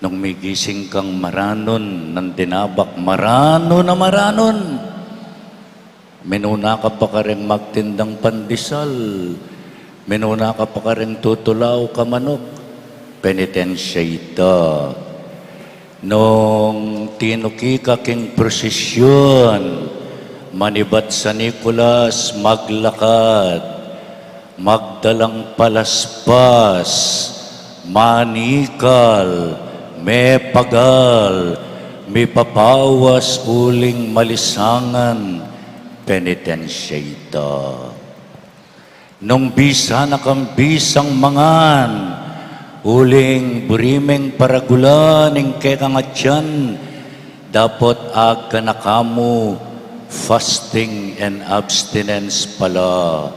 Nung migising kang maranun, nang dinabak, maranun a maranun. Minuna ka pa kareng magtindang pandesal, Minuna ka pa karing tutula o kamanuk, penitensya ita. Nung tinuki ka king prosesyon, manibat San Nicolas maglakad, magdalang palaspas, manikal, mepagal, mipapawas uling malisangan, penitensya ita. Nung bisa na kang bisang mangan, uling buri meng paragulan ing kekang atian, dapot aganaka mu fasting and abstinence pala,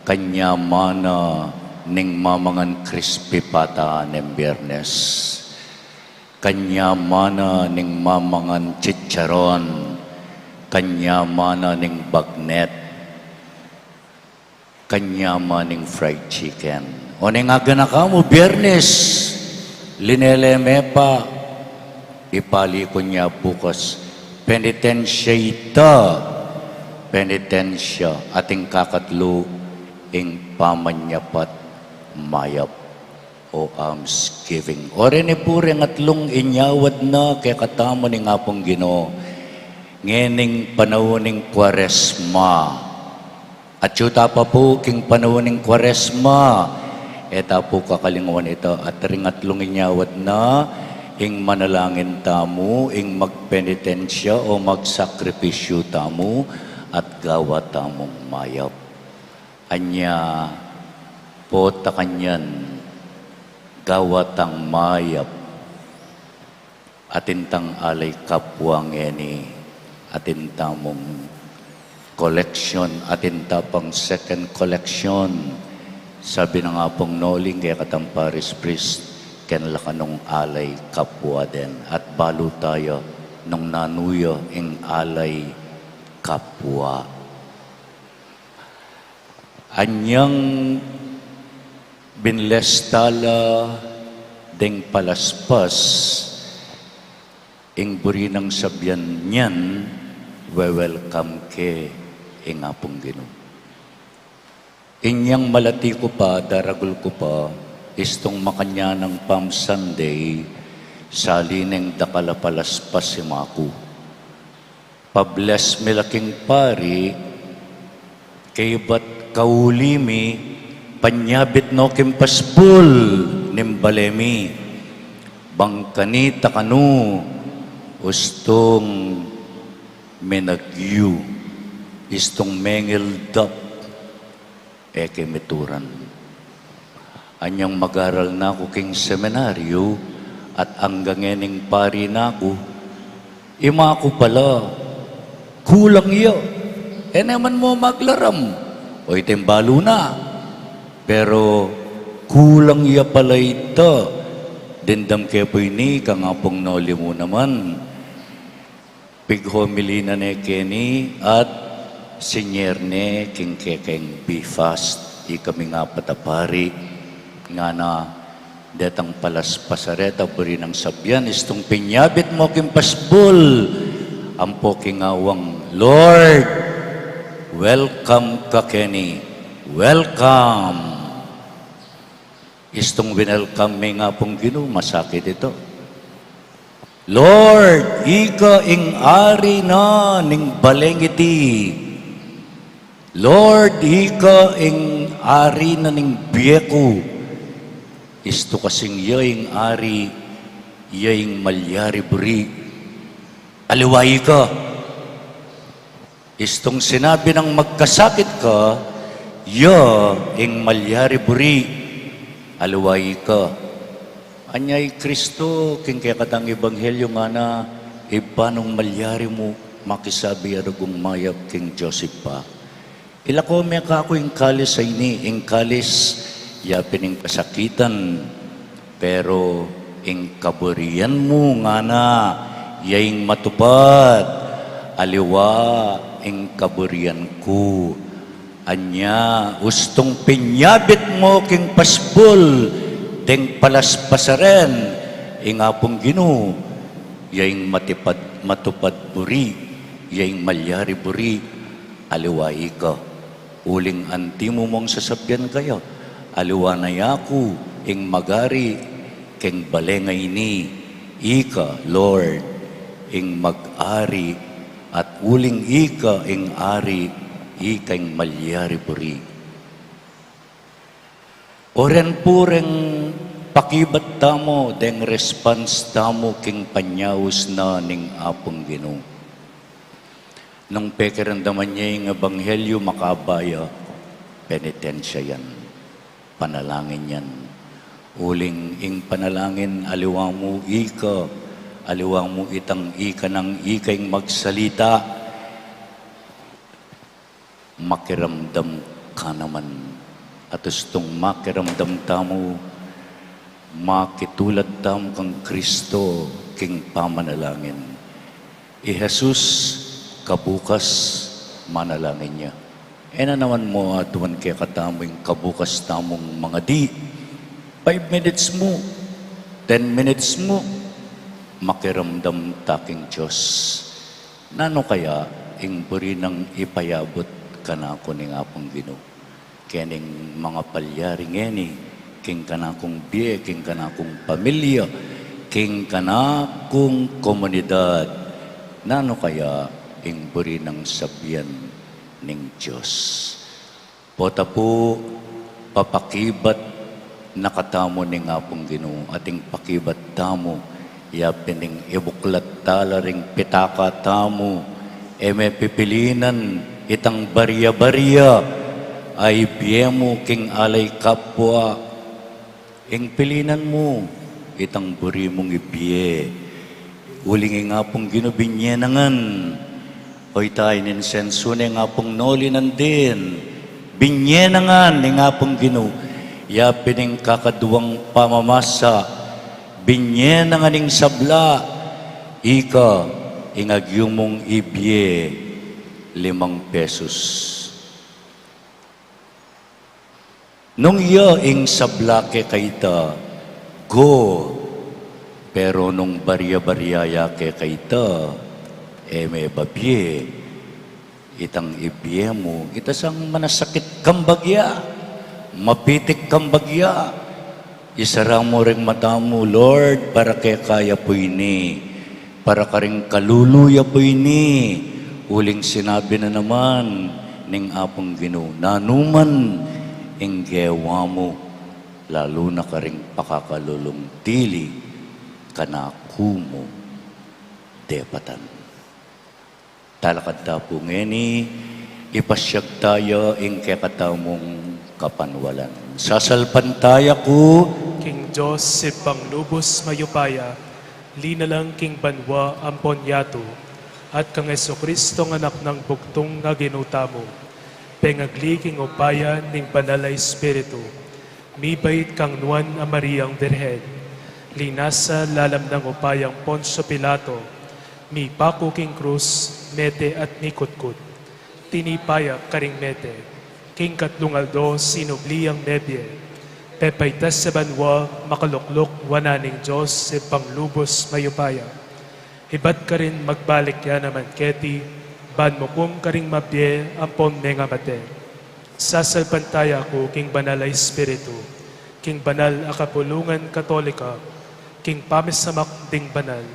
kanyamana ning mamangan crispy pata ning Biernes, kanyamana ning mamangan chicharon, kanyamana ning bagnet, kanyamana ning fried chicken. O ning aganaka mu Biernes, linele me pa, ipali ku nya bukas, penitensya ita, penitensya, at ing kakatlu, ing pamanyapat mayap o almsgiving. O reni pu ring atlung inyawad na kekatamu ning Apung Ginu, ngening panaun ning Kuaresma. Atyu ta pa pu king panaun ning Kuaresma, e ta pu kakalingwan ita, at ring atlung inyawad na, ing manalangin tamu, ing magpenitensya o magsakripisyu tamu, at gawa tamung mayap. Anya, pota kanyan, gawa tang mayap, atin tang alay kapwa ngeni, atin tamung koleksyon, atin ta pang second collection. Sabi na nga pung noling kekatang parish priest, ken la kanung alay kapwa den, at balu taya nung nanu ya ing alay kapwa. Anyang binlesta la deng palaspas, ing buri nang sabian niyan, we-welcome ke ing Apung Ginu. Inyang malati ku pa, daragul ku pa, istung makanyan nang Palm Sunday, sali neng dakal a palaspas i maku. Pa-bless mi la king pari, kaybat kauli mi, panyabit no king pasbul ning bale mi. Bang kanita kanu, ustung menagyu, istung mengildap, e ke mituran. Anyang mag-aral na ku king seminaryo, at anggang ngening pari na ku, i maku pala, kulang ya. E ne man mu maglaram, o iting balu na. Pero kulang ya pala ita, dimdam ke pu ini, kang Apung Noli mu naman. Pig-homily na ne keni at sinyer ne king kekeng BFAST, ikaming apat a pari, ngana, detang palaspas a reta, buri nang sabian, istung pinyabit mo king pasbul, ampo king awang, Lord, welcome ka keni, welcome. Istung winelcome mi ing Apung Ginu, masakit ita. Lord, ika ing ari na ning baleng iti. Lord, ika ing ari na ning bie ku. Istu kasing ya ing ari, ya ing malyari buri. Aliwa ika. Istung sinabi nang magkasakit ka, ya ing malyari buri, aliwa ika. Anya i Kristo, king kekatang ebanghelyo ngana, Ibpa, nung malyari mu, makisabi ya rugong mayap king Dios Ibpa. Ilako me kaku ing kalis a ini, ing kalis ya pin ing kasakitan, pero ing kaburian mu ngana, ya ing matupad, aliwa ing kaburian ku. Anya, ustung pinyabit mo king pasbul, deng palaspas a ren, ing Apung Ginu, ya ing matipad, matupad buri, ya ing malyari buri, aliwa ika. Uling anti mu mung sasabian kaya, aliwa na yaku ing magari keng bale a ini, ika, Lord, ing mag-ari, at uling ika ing ari, ika ing malyari buri. O ren pu reng pakibat tamu, deng response tamu king panyaus na ning Apung Ginu. Nung pekiramdaman ye ing ebanghelyu, makaba ya, penitensya yan, panalangin yan. Uling ing panalangin, aliwa mu ika, aliwa mu itang ika nang ika ing magsalita, makiramdam ka naman. At ustung makiramdam tamu, makitulad tamu kang Kristo king pamanalangin. I Jesus, kabukas, manalangin ya. E na naman mu aduan kekatamu ing kabukas tamung mangadi. Five minutes mu, ten minutes mu, makiramdam ta king Dios. Nanu kaya ing buri nang ipayabut kanaku ning Apung Ginu? Kening mangapalyari ngeni, king kanakung bie, king kanakung pamilya, king kanakung komunidad. Nanu kaya ing buri nang sabian ning Dios? Pota pu, papakibat na katamu ning Apung Ginu, at ing pakibat tamu, ya pin ing ibuklat tala ring pitaka tamu, e me pipilinan itang barya-barya a ibie mu king alay kapwa. Ing pilinan mu, itang buri mung ibie. Uling ing Apung Ginu binye na ngan. Oy, ta ininsensu ne ing Apung Noli nandin. Binye na ngan ning Apung Ginu. Ya pin ing kakaduang pamamasa. Binye na ngan ing sabla. Ika, ing agyu mung ibie, limang pesos. Nung ya ing sabla kekayta, go. Pero nung barya-barya ya kekayta, e me babie. Itang ibie mu, ita sang manasakit kang bagya, mapitik kang bagya. Isara mu ring mata mu, Lord, para keka ya pu ini, para karing kalulu ya pu ini. Uling sinabi na naman ning Apung Ginu, nanuman ing gewa mu, lalu na karing pakakalulung dili kanaku mu depatan. Talakad ta pu ngeni, ipasyag taya ing kekatamung kapanwalan. Sasalpantaya ku king Dios Ibpang lubus mayupaya, linalang king banua ampon yatu, at kang Jesucristo a Anak nang bugtung a Ginu tamu, pengagli king upaya ning Banal a Espiritu, mibait kang Nuan a Mariang Birhen, linasa lalam nang upayang Poncio Pilato, mipaku king krus, mete at mikutkut. Tinipa ya karing mete, king katlung aldo sinubli yang mebie, pepaitas ya banua, makalukluk wanan ning Dios Ibpang lubus mayupaya. Ibat karin magbalik ya naman keti, ban mukum karing mabie ampon mengamate. Sasalpantaya ku king Banal a Espiritu, king banal a kapulungan Katolika, king pamisamak ding banal,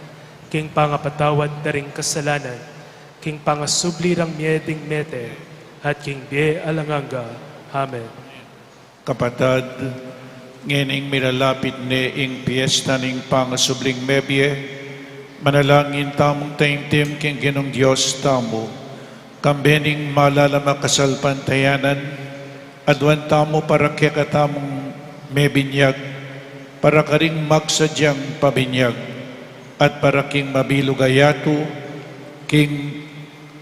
king pangapatawad da ring kasalanan, king pangasubli rang mie ding mete, at king bie alang angga. Amen. Kapatad, ngening milalapit ne ing piesta ning pangasubling mebie, manalangin tamung taimtim king Ginung Dios tamu. Kambe ning malalam a kasalpantayanan, aduan tamu para kekatamung mebinyag, para karing magsadyang pabinyag, at para king mabilug a yatu, king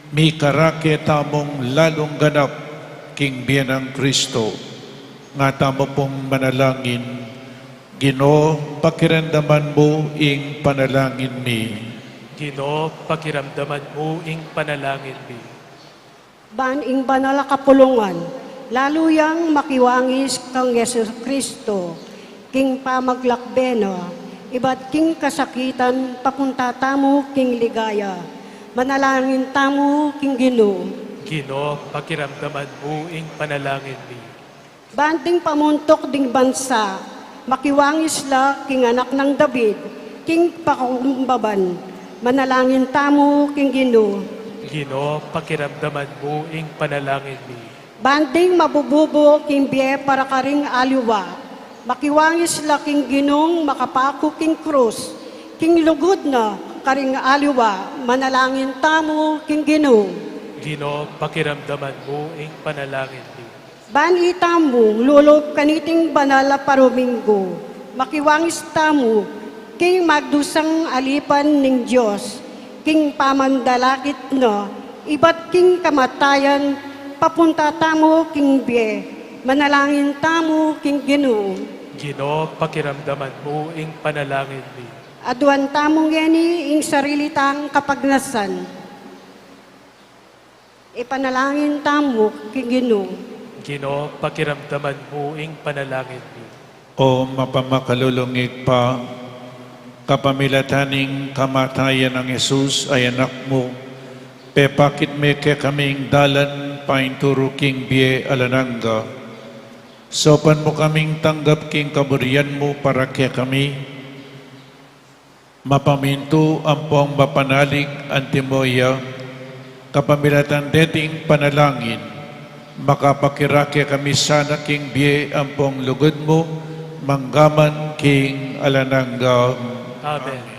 mikarake tamung lalung ganap king bie nang Kristo. Nga tamu pung manalangin, Ginu, pakiramdaman mu ing panalangin mi. Ginu, pakiramdaman mu ing panalangin mi. Ban ing banal a kapulungan, lalu yang makiwangis kang Jesucristo, king pamaglakbe na, ibat king kasakitan, papunta tamu king ligaya. Manalangin tamu king Ginu. Ginu, pakiramdaman mu ing panalangin mi. Ban ding pamuntuk ding bansa, makiwangis la king anak nang David, king pakukumbaban. Manalangin tamu king Ginu. Ginu, pakiramdaman mu ing panalangin mi. Ban ding mabububu king bie para karing aliwa, makiwangis la king Ginung makapaku king krus, king lugud na karing aliwa. Manalangin tamu king Ginu. Ginu, pakiramdaman mu ing panalangin mi. Ban itamu lulub kaniting banal a paruminggu, makiwangis tamu king magdusang alipan ning Dios, king pamandalakit na ibat king kamatayan, papunta tamu king bie. Manalangin tamu king Ginu. Ginu, pakiramdaman mu ing panalangin mi. Aduan tamu ngeni ing sarili tang kapagnasan. Ipanalangin tamu king Ginu. Ginu, pakiramdaman mu ing panalangin mi. O mapamakalulung Ibpa, kapamilatan ning kamatayan nang Jesus a Anak mu, pepakit me kekami ing dalan painturu king bie alang angga. Saupan mu kaming tanggap king kaburian mu para kekami, mapamintu ampong mapanalig antimo ya, kapamilatan deting panalangin, makapakirake kami sana king bie ampong lugud mu, manggaman king alang angga. Amen.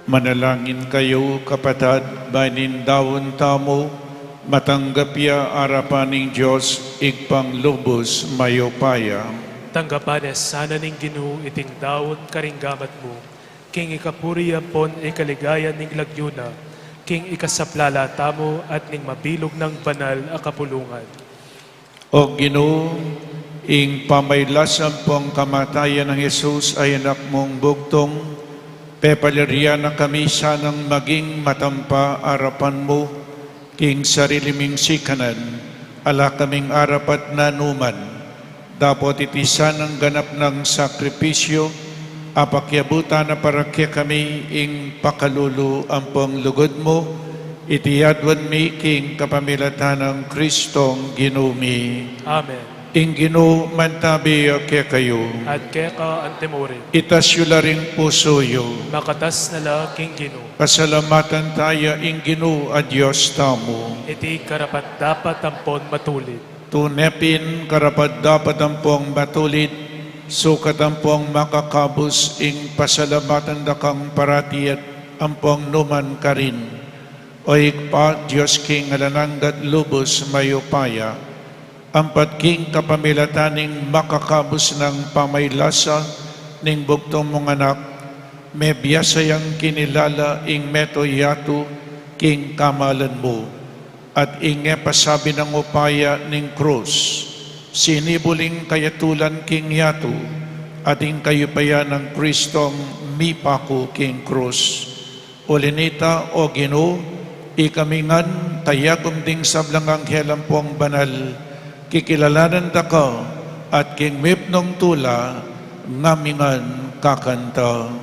Manalangin kayu, kapatad, ban ing daun tamu matanggap ya arapan ning Dios, Ibpang lubus mayupaya. Tanggapan na sana ning Ginu iting daun karing gamat mu, king ikapuri ampon ikaligaya ning lagyu na, king ikasaplala tamu at ning mabilug nang banal a kapulungan. O Ginu, ing pamagkasakit ampon kamatayan nang Jesus a Anak mung bugtung, pepaliran na kami sanang maging matampa arapan mu, king sarili ming sikanan, ala kaming arapat na numan, dapot iti sanang ganap nang sakripisyu, a pakiabutan na para kekami ing pakalulu ampon lugud mu, iti aduan mi king kapamilatan nang Kristong Ginu mi. Amen. Ing Ginu mantabi ya kekayu. At keka antimurin. Itas yu la ring pusu yu. Makatas na la king Ginu. Pasalamatan taya ing Ginu a Dios tamu. Iti karapat-dapat ampon matulid. Tune pin karapat-dapat ampon matulid, sukat ampon makakabus ing pasalamatan da kang parati at ampon numan karin, O Ibpa, Dios king alang angga at lubus mayupaya. Ampat king kapamilatan ning makakabus nang pamagkasakit ning bugtung mung Anak, mebiasa yang kinilala ing meto yatu king kamalan mu, at ing e pasabi nang upaya ning krus, sinibul ing kayatulan king yatu, at ing kayupayan nang Kristong mipaku king krus. Uli na nita, O Ginu, ikami ngan, kayagum ding sablang anghel ampong banal, kikilalanan da ka, at king mipnung tula, ngami ngan kakanta.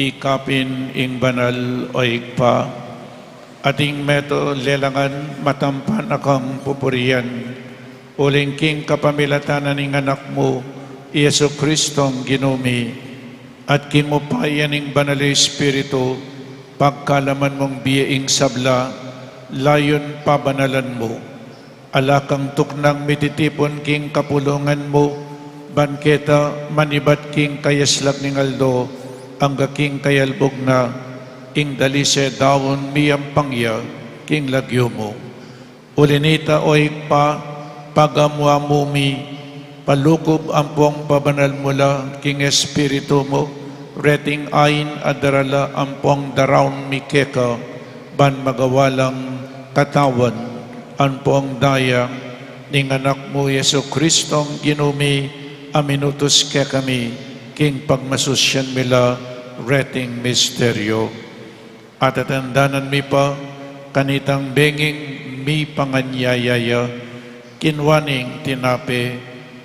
Ikapin ing banal, O Ibpa, at ing meto lelangan matampa na kang pupurian, uling king kapamilatan na ning Anak mu, i Jesu Kristong Ginu mi, at king upaya ning Banal a Espiritu, pagkalaman mung bie ing sabla, layun pabanalan mu. Ala kang tuknang mititipun king kapulungan mu, ban keta manibat king kayaslag ning aldo, angga king kayalbug na, ing dalise daun miyampang ya king lagyu mu. Uli na nita, O Ibpa, pagamu-amu mi, palukub ampong pabanal mu la king Espiritu mu, reting ain a darala ampong daraun mi keka, ban magawa lang katawan ampong daya ning Anak mu Jesu Kristong Ginu mi, a minutus kekami king pagmasusyan mi la reting misteryu. Atatandanan mi pa, kanitang benging mipanganyaya ya, kinua ne ing tinape,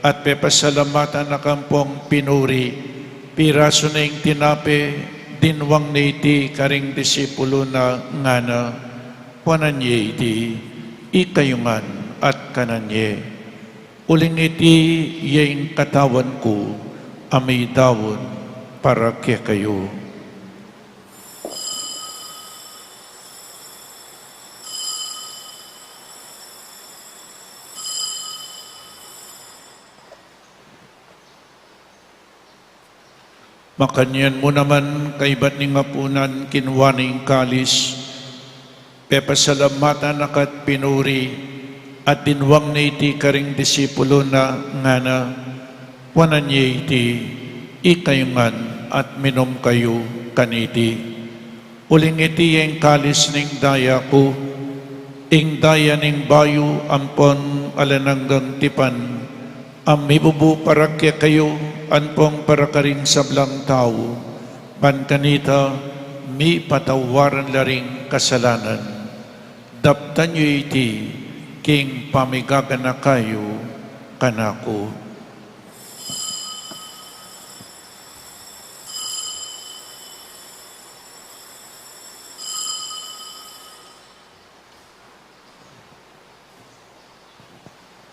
At pepasalamatan na ka ampong pinuri, pirasu ne ing tinape, dinwang ne iti karing disipulu na, ngana, kuanan ye iti, ikayu ngan at kanan ye. Uling iti ya ing katawan ku, a midaun para kekayu. Makanyan mu naman, kaibat ning apunan, kinua ne ing kalis, pepasalamatan na ka at pinuri, at dinwang ne iti karing disipulu na, ngana, kuanan ye iti, ikayu ngan at minum kayu kaniti. Uling iti ya ing kalis ning daya ku, ing daya ning bayu ampon alang anggang tipan, a mibubu para kekayu ampong para karing sablang tau, ban kanita mipatawaran la ring kasalanan. Daptan yu iti king pamigaganaka yu kanaku.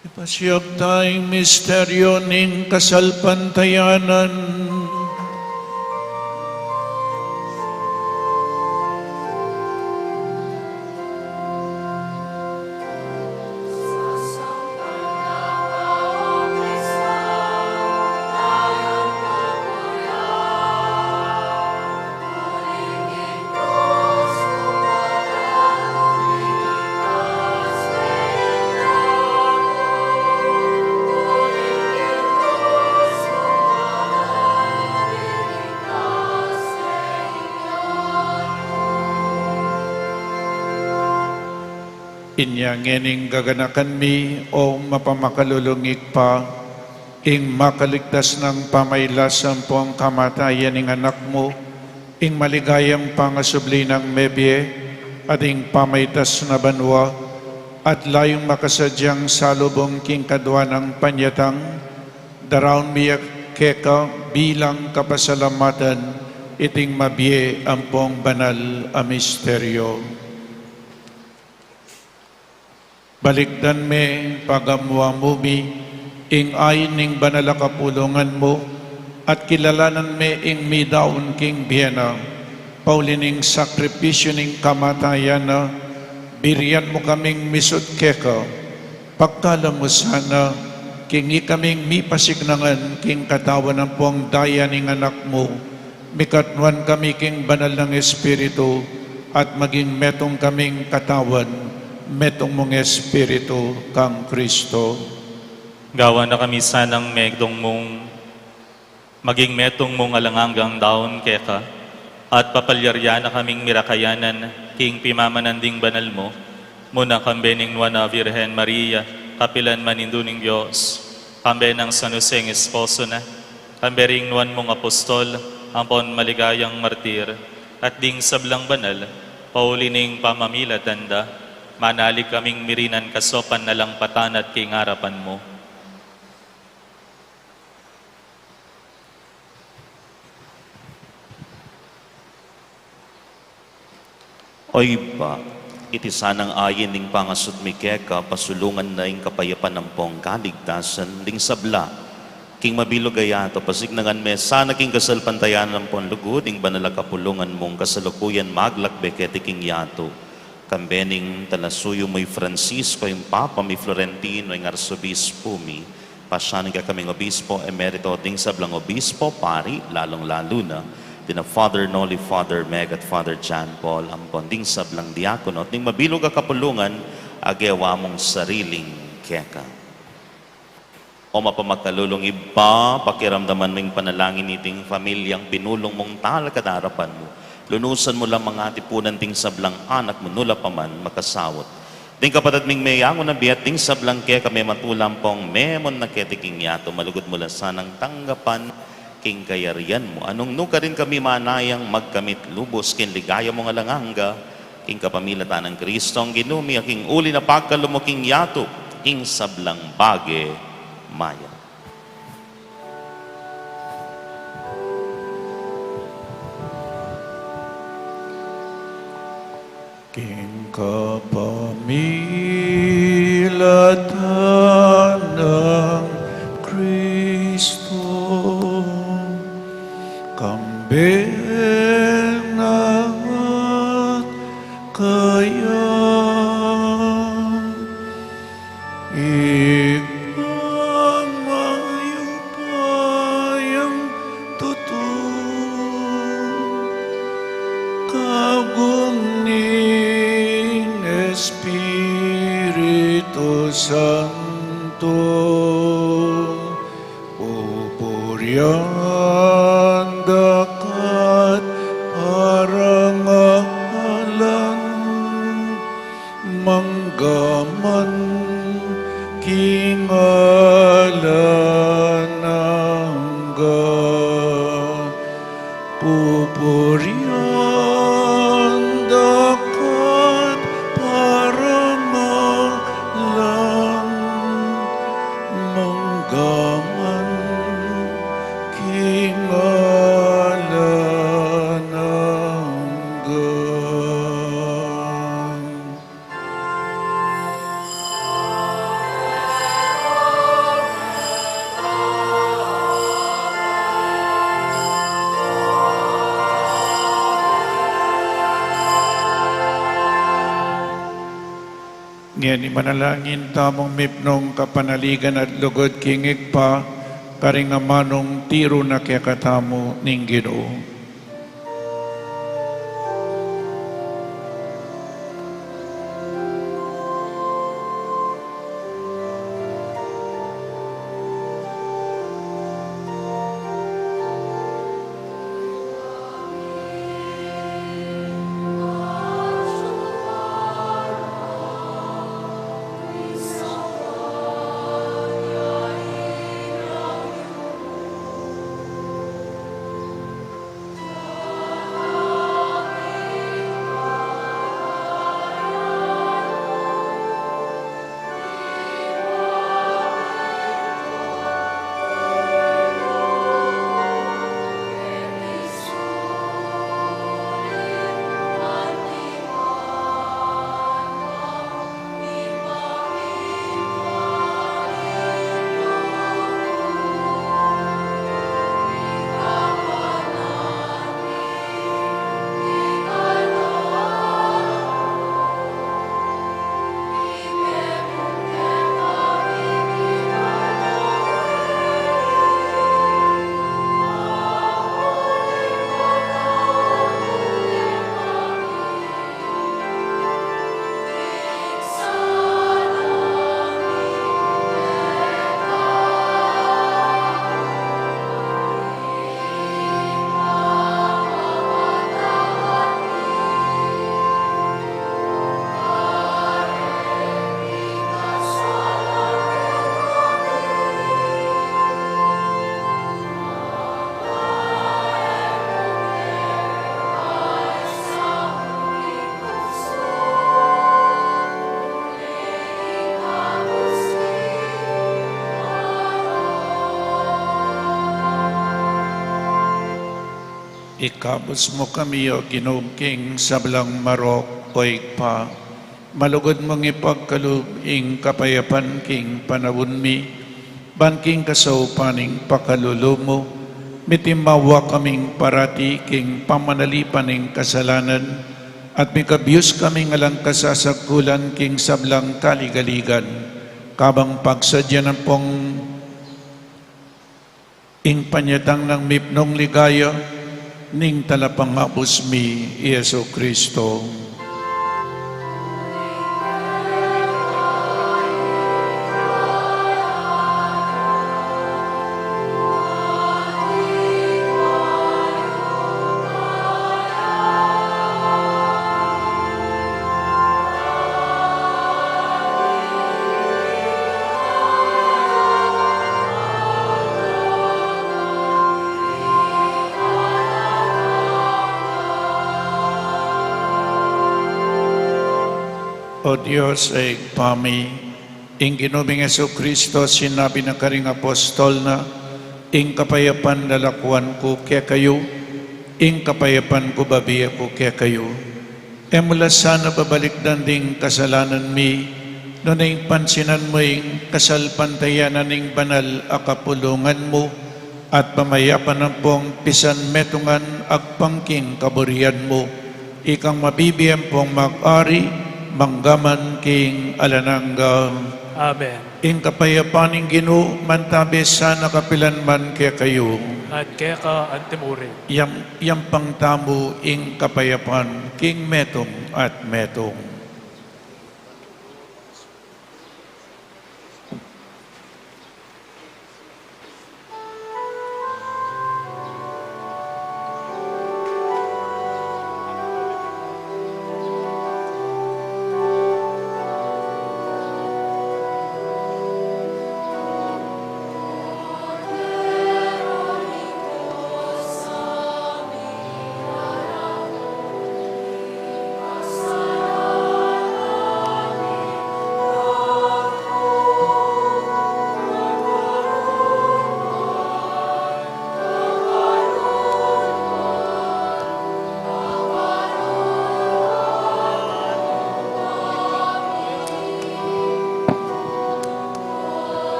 Ipasiag ta ing misteryo ning kasalpantayanan. Inya ngening gaganakan mi, o mapamakalulung Ibpa, ing makaligtas nang pamailas ampong kamatayan ning Anak mu, ing maligayang pangasubli nang mebie, at ing pamaitas na banua, at layung makasadyang salubung king kadua nang panyatang, daraun mi ya keka bilang kapasalamatan iting mabie ampong banal a misteryo. Balikdan me, pagamu-amu mi, ing ain ning banal a kapulungan mu, at kilalanan me ing midaun king bie na, pauli ning sakripisyu ning kamatayan na, birian mu kaming misut keka, pagkalub mu sana, king ikaming mipasignangan king katawan ampong daya ning Anak mu, mikatnuan kami king banal nang Espiritu, at maging metung kaming katawan, metung mung Espiritu kang Kristo. Gawan na kami sanang metung mung, maging metung mung alang anggang daun keka, at papalyarian na kaming mirakayanan king pimamanan ding banal mu, muna kambe ning Nuan a Virgen Maria, kapilan man Indu ning Dios, kambe nang San Jose ing esposo na, kambe ring nuan mung apostol, ampon maligayang martir, at ding sablang banal, pauli ning pamamilatan da, manalig kaming mirinan kasopan na lang patanat king arapan mu. O Ibpa, iti sanang ain ning pangasut mi keka, pasulungan na ing kapayapan ampong kaligtasan ding sabla. King mabilug a yatu, pasignangan me sana king kasalpantayanan ampong lugud ing banal a kapulungan mung kasalukuyan maglakbe keti king yatu. Kambe ning talasuyu mu i Francisco, ing Papa mi Florentino, ing Arsobispo mi, pasian na kekaming Obispo Emerito, ding sablang obispo, pari, lalung-lalu na dina Father Noli, Father Meg, at Father John Paul, ampon ding sablang diakono, at ning mabilug a kapulungan a gewa mung sariling keka. O mapamakalulung Ibpa, pakiramdaman mu ing panalangin niting pamilyang pinulung mung talakad king arapan mu. Lunusan mu lang ing atipunan ding sablang anak mu, nu la pa man makasaut. Ding kapatad ming meyangu na bie at ding sablang keka mematula ampong memon na keti king yatu, malugud mu la sanang tanggapan king kayarian mu. Nung nukarin kami manayang magkamit lubus king ligaya mung alang angga, king kapamilatan nang Kristong Ginu mi, a king uli na pagkalub mu king yatu, king sablang bage maya. King kapamilatan nang Kristo, kambe na at kaya, Ibpa, mayupayang tutu, kaugnay ning Espiritu Santo, pupurian da ka at parangalan mangga man king alang angga. Pupurian da ka at parangalan mangga man king alang angga. Ngeni manalangin tamung mipnung kapanaligan at lugud king Ibpa, karing amanung tiru na kekatamu ning Ginu. Ikabus mu kami, O Ginu, king sablang marok, O Ibpa. Malugud mung ipagkalub ing kapayapan king panaun mi, ban king kasaupan ning pakalulu mu, mitimawa kaming parati king pamanalipan ning kasalanan, at mikabus kaming alang kasasagkulan king sablang kaligaligan, kabang pagsadya na pung ing panyatang nang mipnung ligaya ning Talapangabus mi, i Jesu Kristo. O Dios, a Ibpa mi, ing Ginu ming Jesucristo, sinabi na karing apostol na, "Ing kapayapan lalakuan ku kekayu, ing kapayapan ku babie ku kekayu." E mu la sana babalikdan ding kasalanan mi, nune ing pansinan mu ing kasalpantayanan ning banal a kapulungan mu, at pamayapan ampong pisan metungan agpang king kaburian mu. Ikang mabibie ampong mag-ari, mangga man king alang angga. Amen. Ing kapayapan ning Ginu mantabi sana kapilan man kekayu. At keka antimurin. Yang, yang pangtamu ing kapayapan king metung at metung.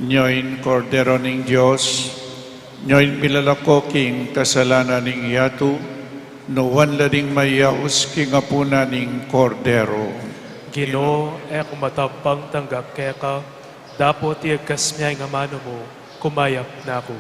Nyo ing Kordero ning Dios, nyo ing milalako king kasalanan ning yatu, nuan la ding mayaus king apunan ning Kordero. Ginu, e ku matampang tanggap keka, dapot iyagkas me ing amanu mu, kumayap na ku.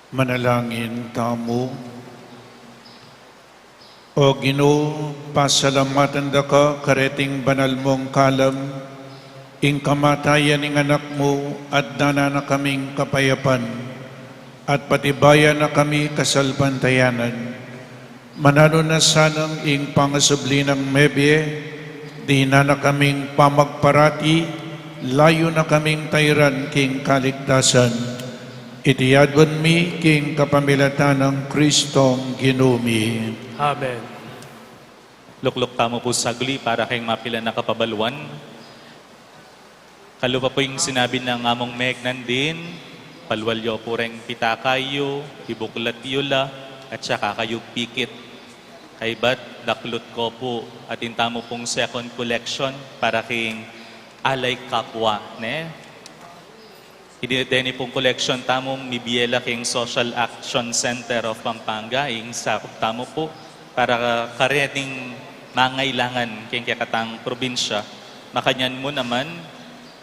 Manalangin tamu. O Ginu, pasalamatan da ka kareting banal mung kalam, ing kamatayan ning anak mu, at dana na kaming kapayapan, at patibayan na kami kasalpantayanan. Mananu na sanang ing pangasubli nang mebie, dinan na kaming pamagparati, layu na kaming tairan king kaligtasan. Iti adwan mi king kapamilatan nang Kristong Ginu mi. Amen. Lukluk tamu pu sagli para king mapilan a kapabaluan. Kalupa pu ing sinabi nang among megnandin, palual yu pu reng pitaka yu, ibuklat yu la, at saka kayu pikit. Kaybat, daklut ko pu, atin tamu pung second collection para king Alay Kapwa, ne? Ini, deni pung collection tamu, mibie la king Social Action Center of Pampanga, ing sakup tamu pu, para kareting mangailangan king kekatang probinsya. Makanyan mu naman,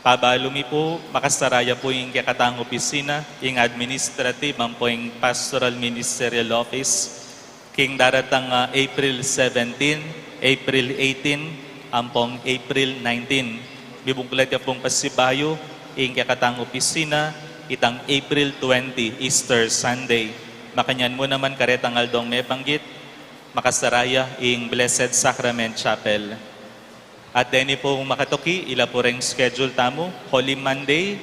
pabalu mi pu, makasaraya pu ing kekatang opisina, ing administrative, ampo ing pastoral ministerial office, king daratang, ah, April seventeen, April eighteen, ampong April nineteen. Mibuklat ya pung pasibayu, ing kekatang opisina, itang April twenty, Easter Sunday. Makanyan mu naman karetang aldong mebanggit, makasaraya ing Blessed Sacrament Chapel. At deni pung makatuki, ila pu reng schedule tamu, Holy Monday,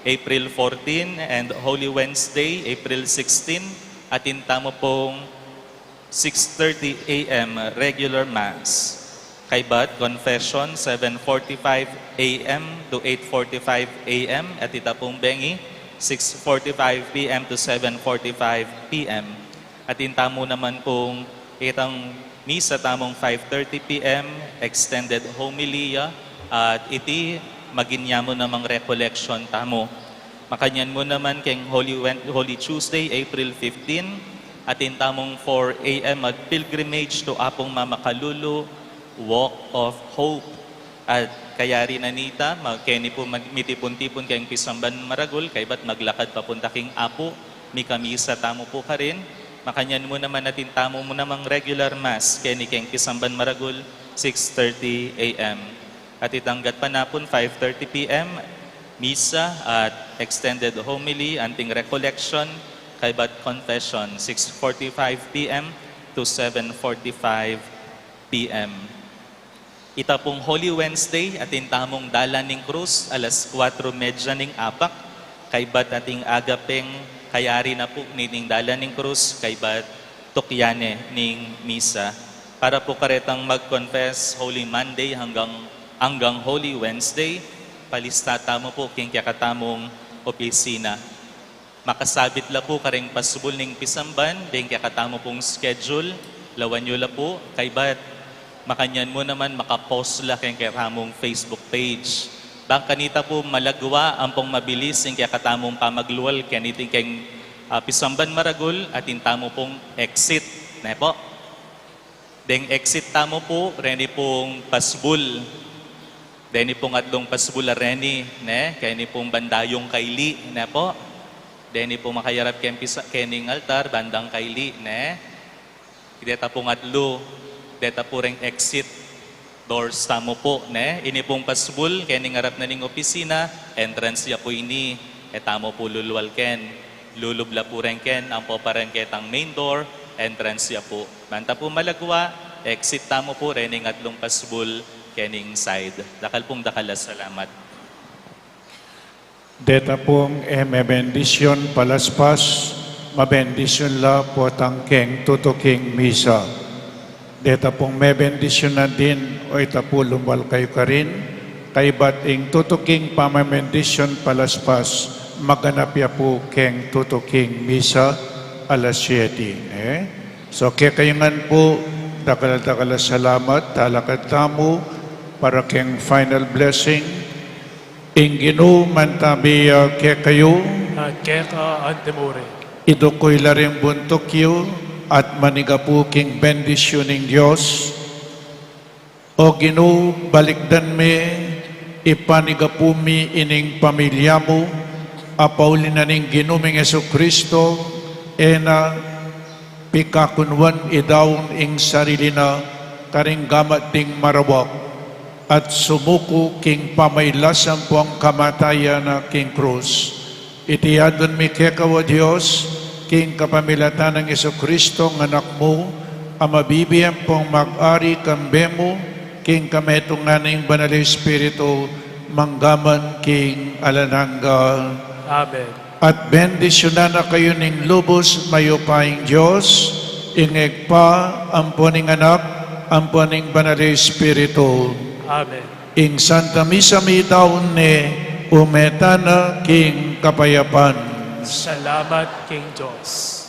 April fourteen, and Holy Wednesday, April sixteen, atin tamu pung six thirty A M regular Mass. Kaybat, confession, seven forty-five A M to eight forty-five A M, at ita pung bengi, six forty-five P M to seven forty-five P M. Atin tamu naman pung itang misa tamung five thirty P M, extended homilia, at iti magin ya mu namang recollection tamu. Makanyan mu naman keng Holy Wen-, Holy Tuesday, April fifteen, atin tamung four A M at pilgrimage to Apung Mama Kalulu, Walk of Hope. At kayari na nita, ma-, keni pu mag-, mitipun-tipun keng pisamban maragul, kaybat maglakad papunta king Apu, mikamisa tamu pu karin. Makanyan mu naman atin tamu mu namang regular Mass, keni keng pisamban maragul, six thirty A M. At itang gatpanapun, five thirty P M, misa at extended homily, anting recollection, kaybat confession, six forty-five P M to seven forty-five P M. Ita pung Holy Wednesday, atin tamung dalan ning krus, alas kuwatro medya ning apak, kaybat ating agapeng kayari na pu nining dalan ning krus, kaybat tukyan ne ning misa. Para pu karetang mag-confess Holy Monday hanggang, hanggang Holy Wednesday, palista tamu pu king kekatamung opisina. Makasabit la pu karing pasbul ning pisamban, deng kekatamu pung schedule, lawan yu la pu, kaybat makanyan mu naman maka-post la keng kekatamung Facebook page. Bang kanita pu malagwa ampong mabilis ing kekatamung pamaglual keni keng, ah, pisamban maragul, atin tamu pung exit, ne pu? Deng exit tamu pu, reni pung pasbul. Deni pung atlung pasbul a reni, ne? Keni pung bandang kaili, ne pu? Deni pung makayarap keng pisa-, kening altar, bandang kaili, ne? Deta pung atlu, deta pu reng exit doors tamu pu, ne? Ini pung pasbul, kening arap na ning opisina, entrance ya pu ini, e tamu pu lulual ken. Lulub la pu reng ken, ampo pa reng ketang main door, entrance ya pu. Banta pu malagwa, exit tamu pu, rening atlung pasbul, kening side. Dakal pung dakal a salamat. Deta pung e mebendisyun palaspas, mabendisyun la potang keng tutuking misa. Deta pung mebendisyun na din, o ita pu lumual kayu karin, kaybat ing tutuking pamabendisyun palaspas, maganap ya pu keng tutuking misa, alas siyete, ne? So, kekayu ngan pu, dakal-dakal a salamat, talakad tamu, para keng final blessing, Ing Ginu mantabi ya kekayu. At keka antimurin. Idukuy la ring buntuk yu, at manigapu king bendisyun ning Dios. O Ginu, balikdan mi, ipanigapu mi ining pamilya mu, apauli na ning Ginu ming Jesucristo, E na pikakunwan i daun ing sarili na karing gamat ding marawak, at sumuku king pamailas ampong kamatayan na king krus. Iti adwan mi keka, O Dios, king kapamilatan nang Jesucristo, Anak mu, a mabibie ampong mag-ari kambe mu, king kametungan ning Banal Espiritu, manggaman king alang angga. Amen. At bendisyunan na kayu ning lubus mayupayang Dios, ing Ibpa, ampon ing Anak, ampon ing Banal Espiritu. Amen. Ing Santa Misa mitaun ne, ume tana king kapayapan. Salamat king Dios.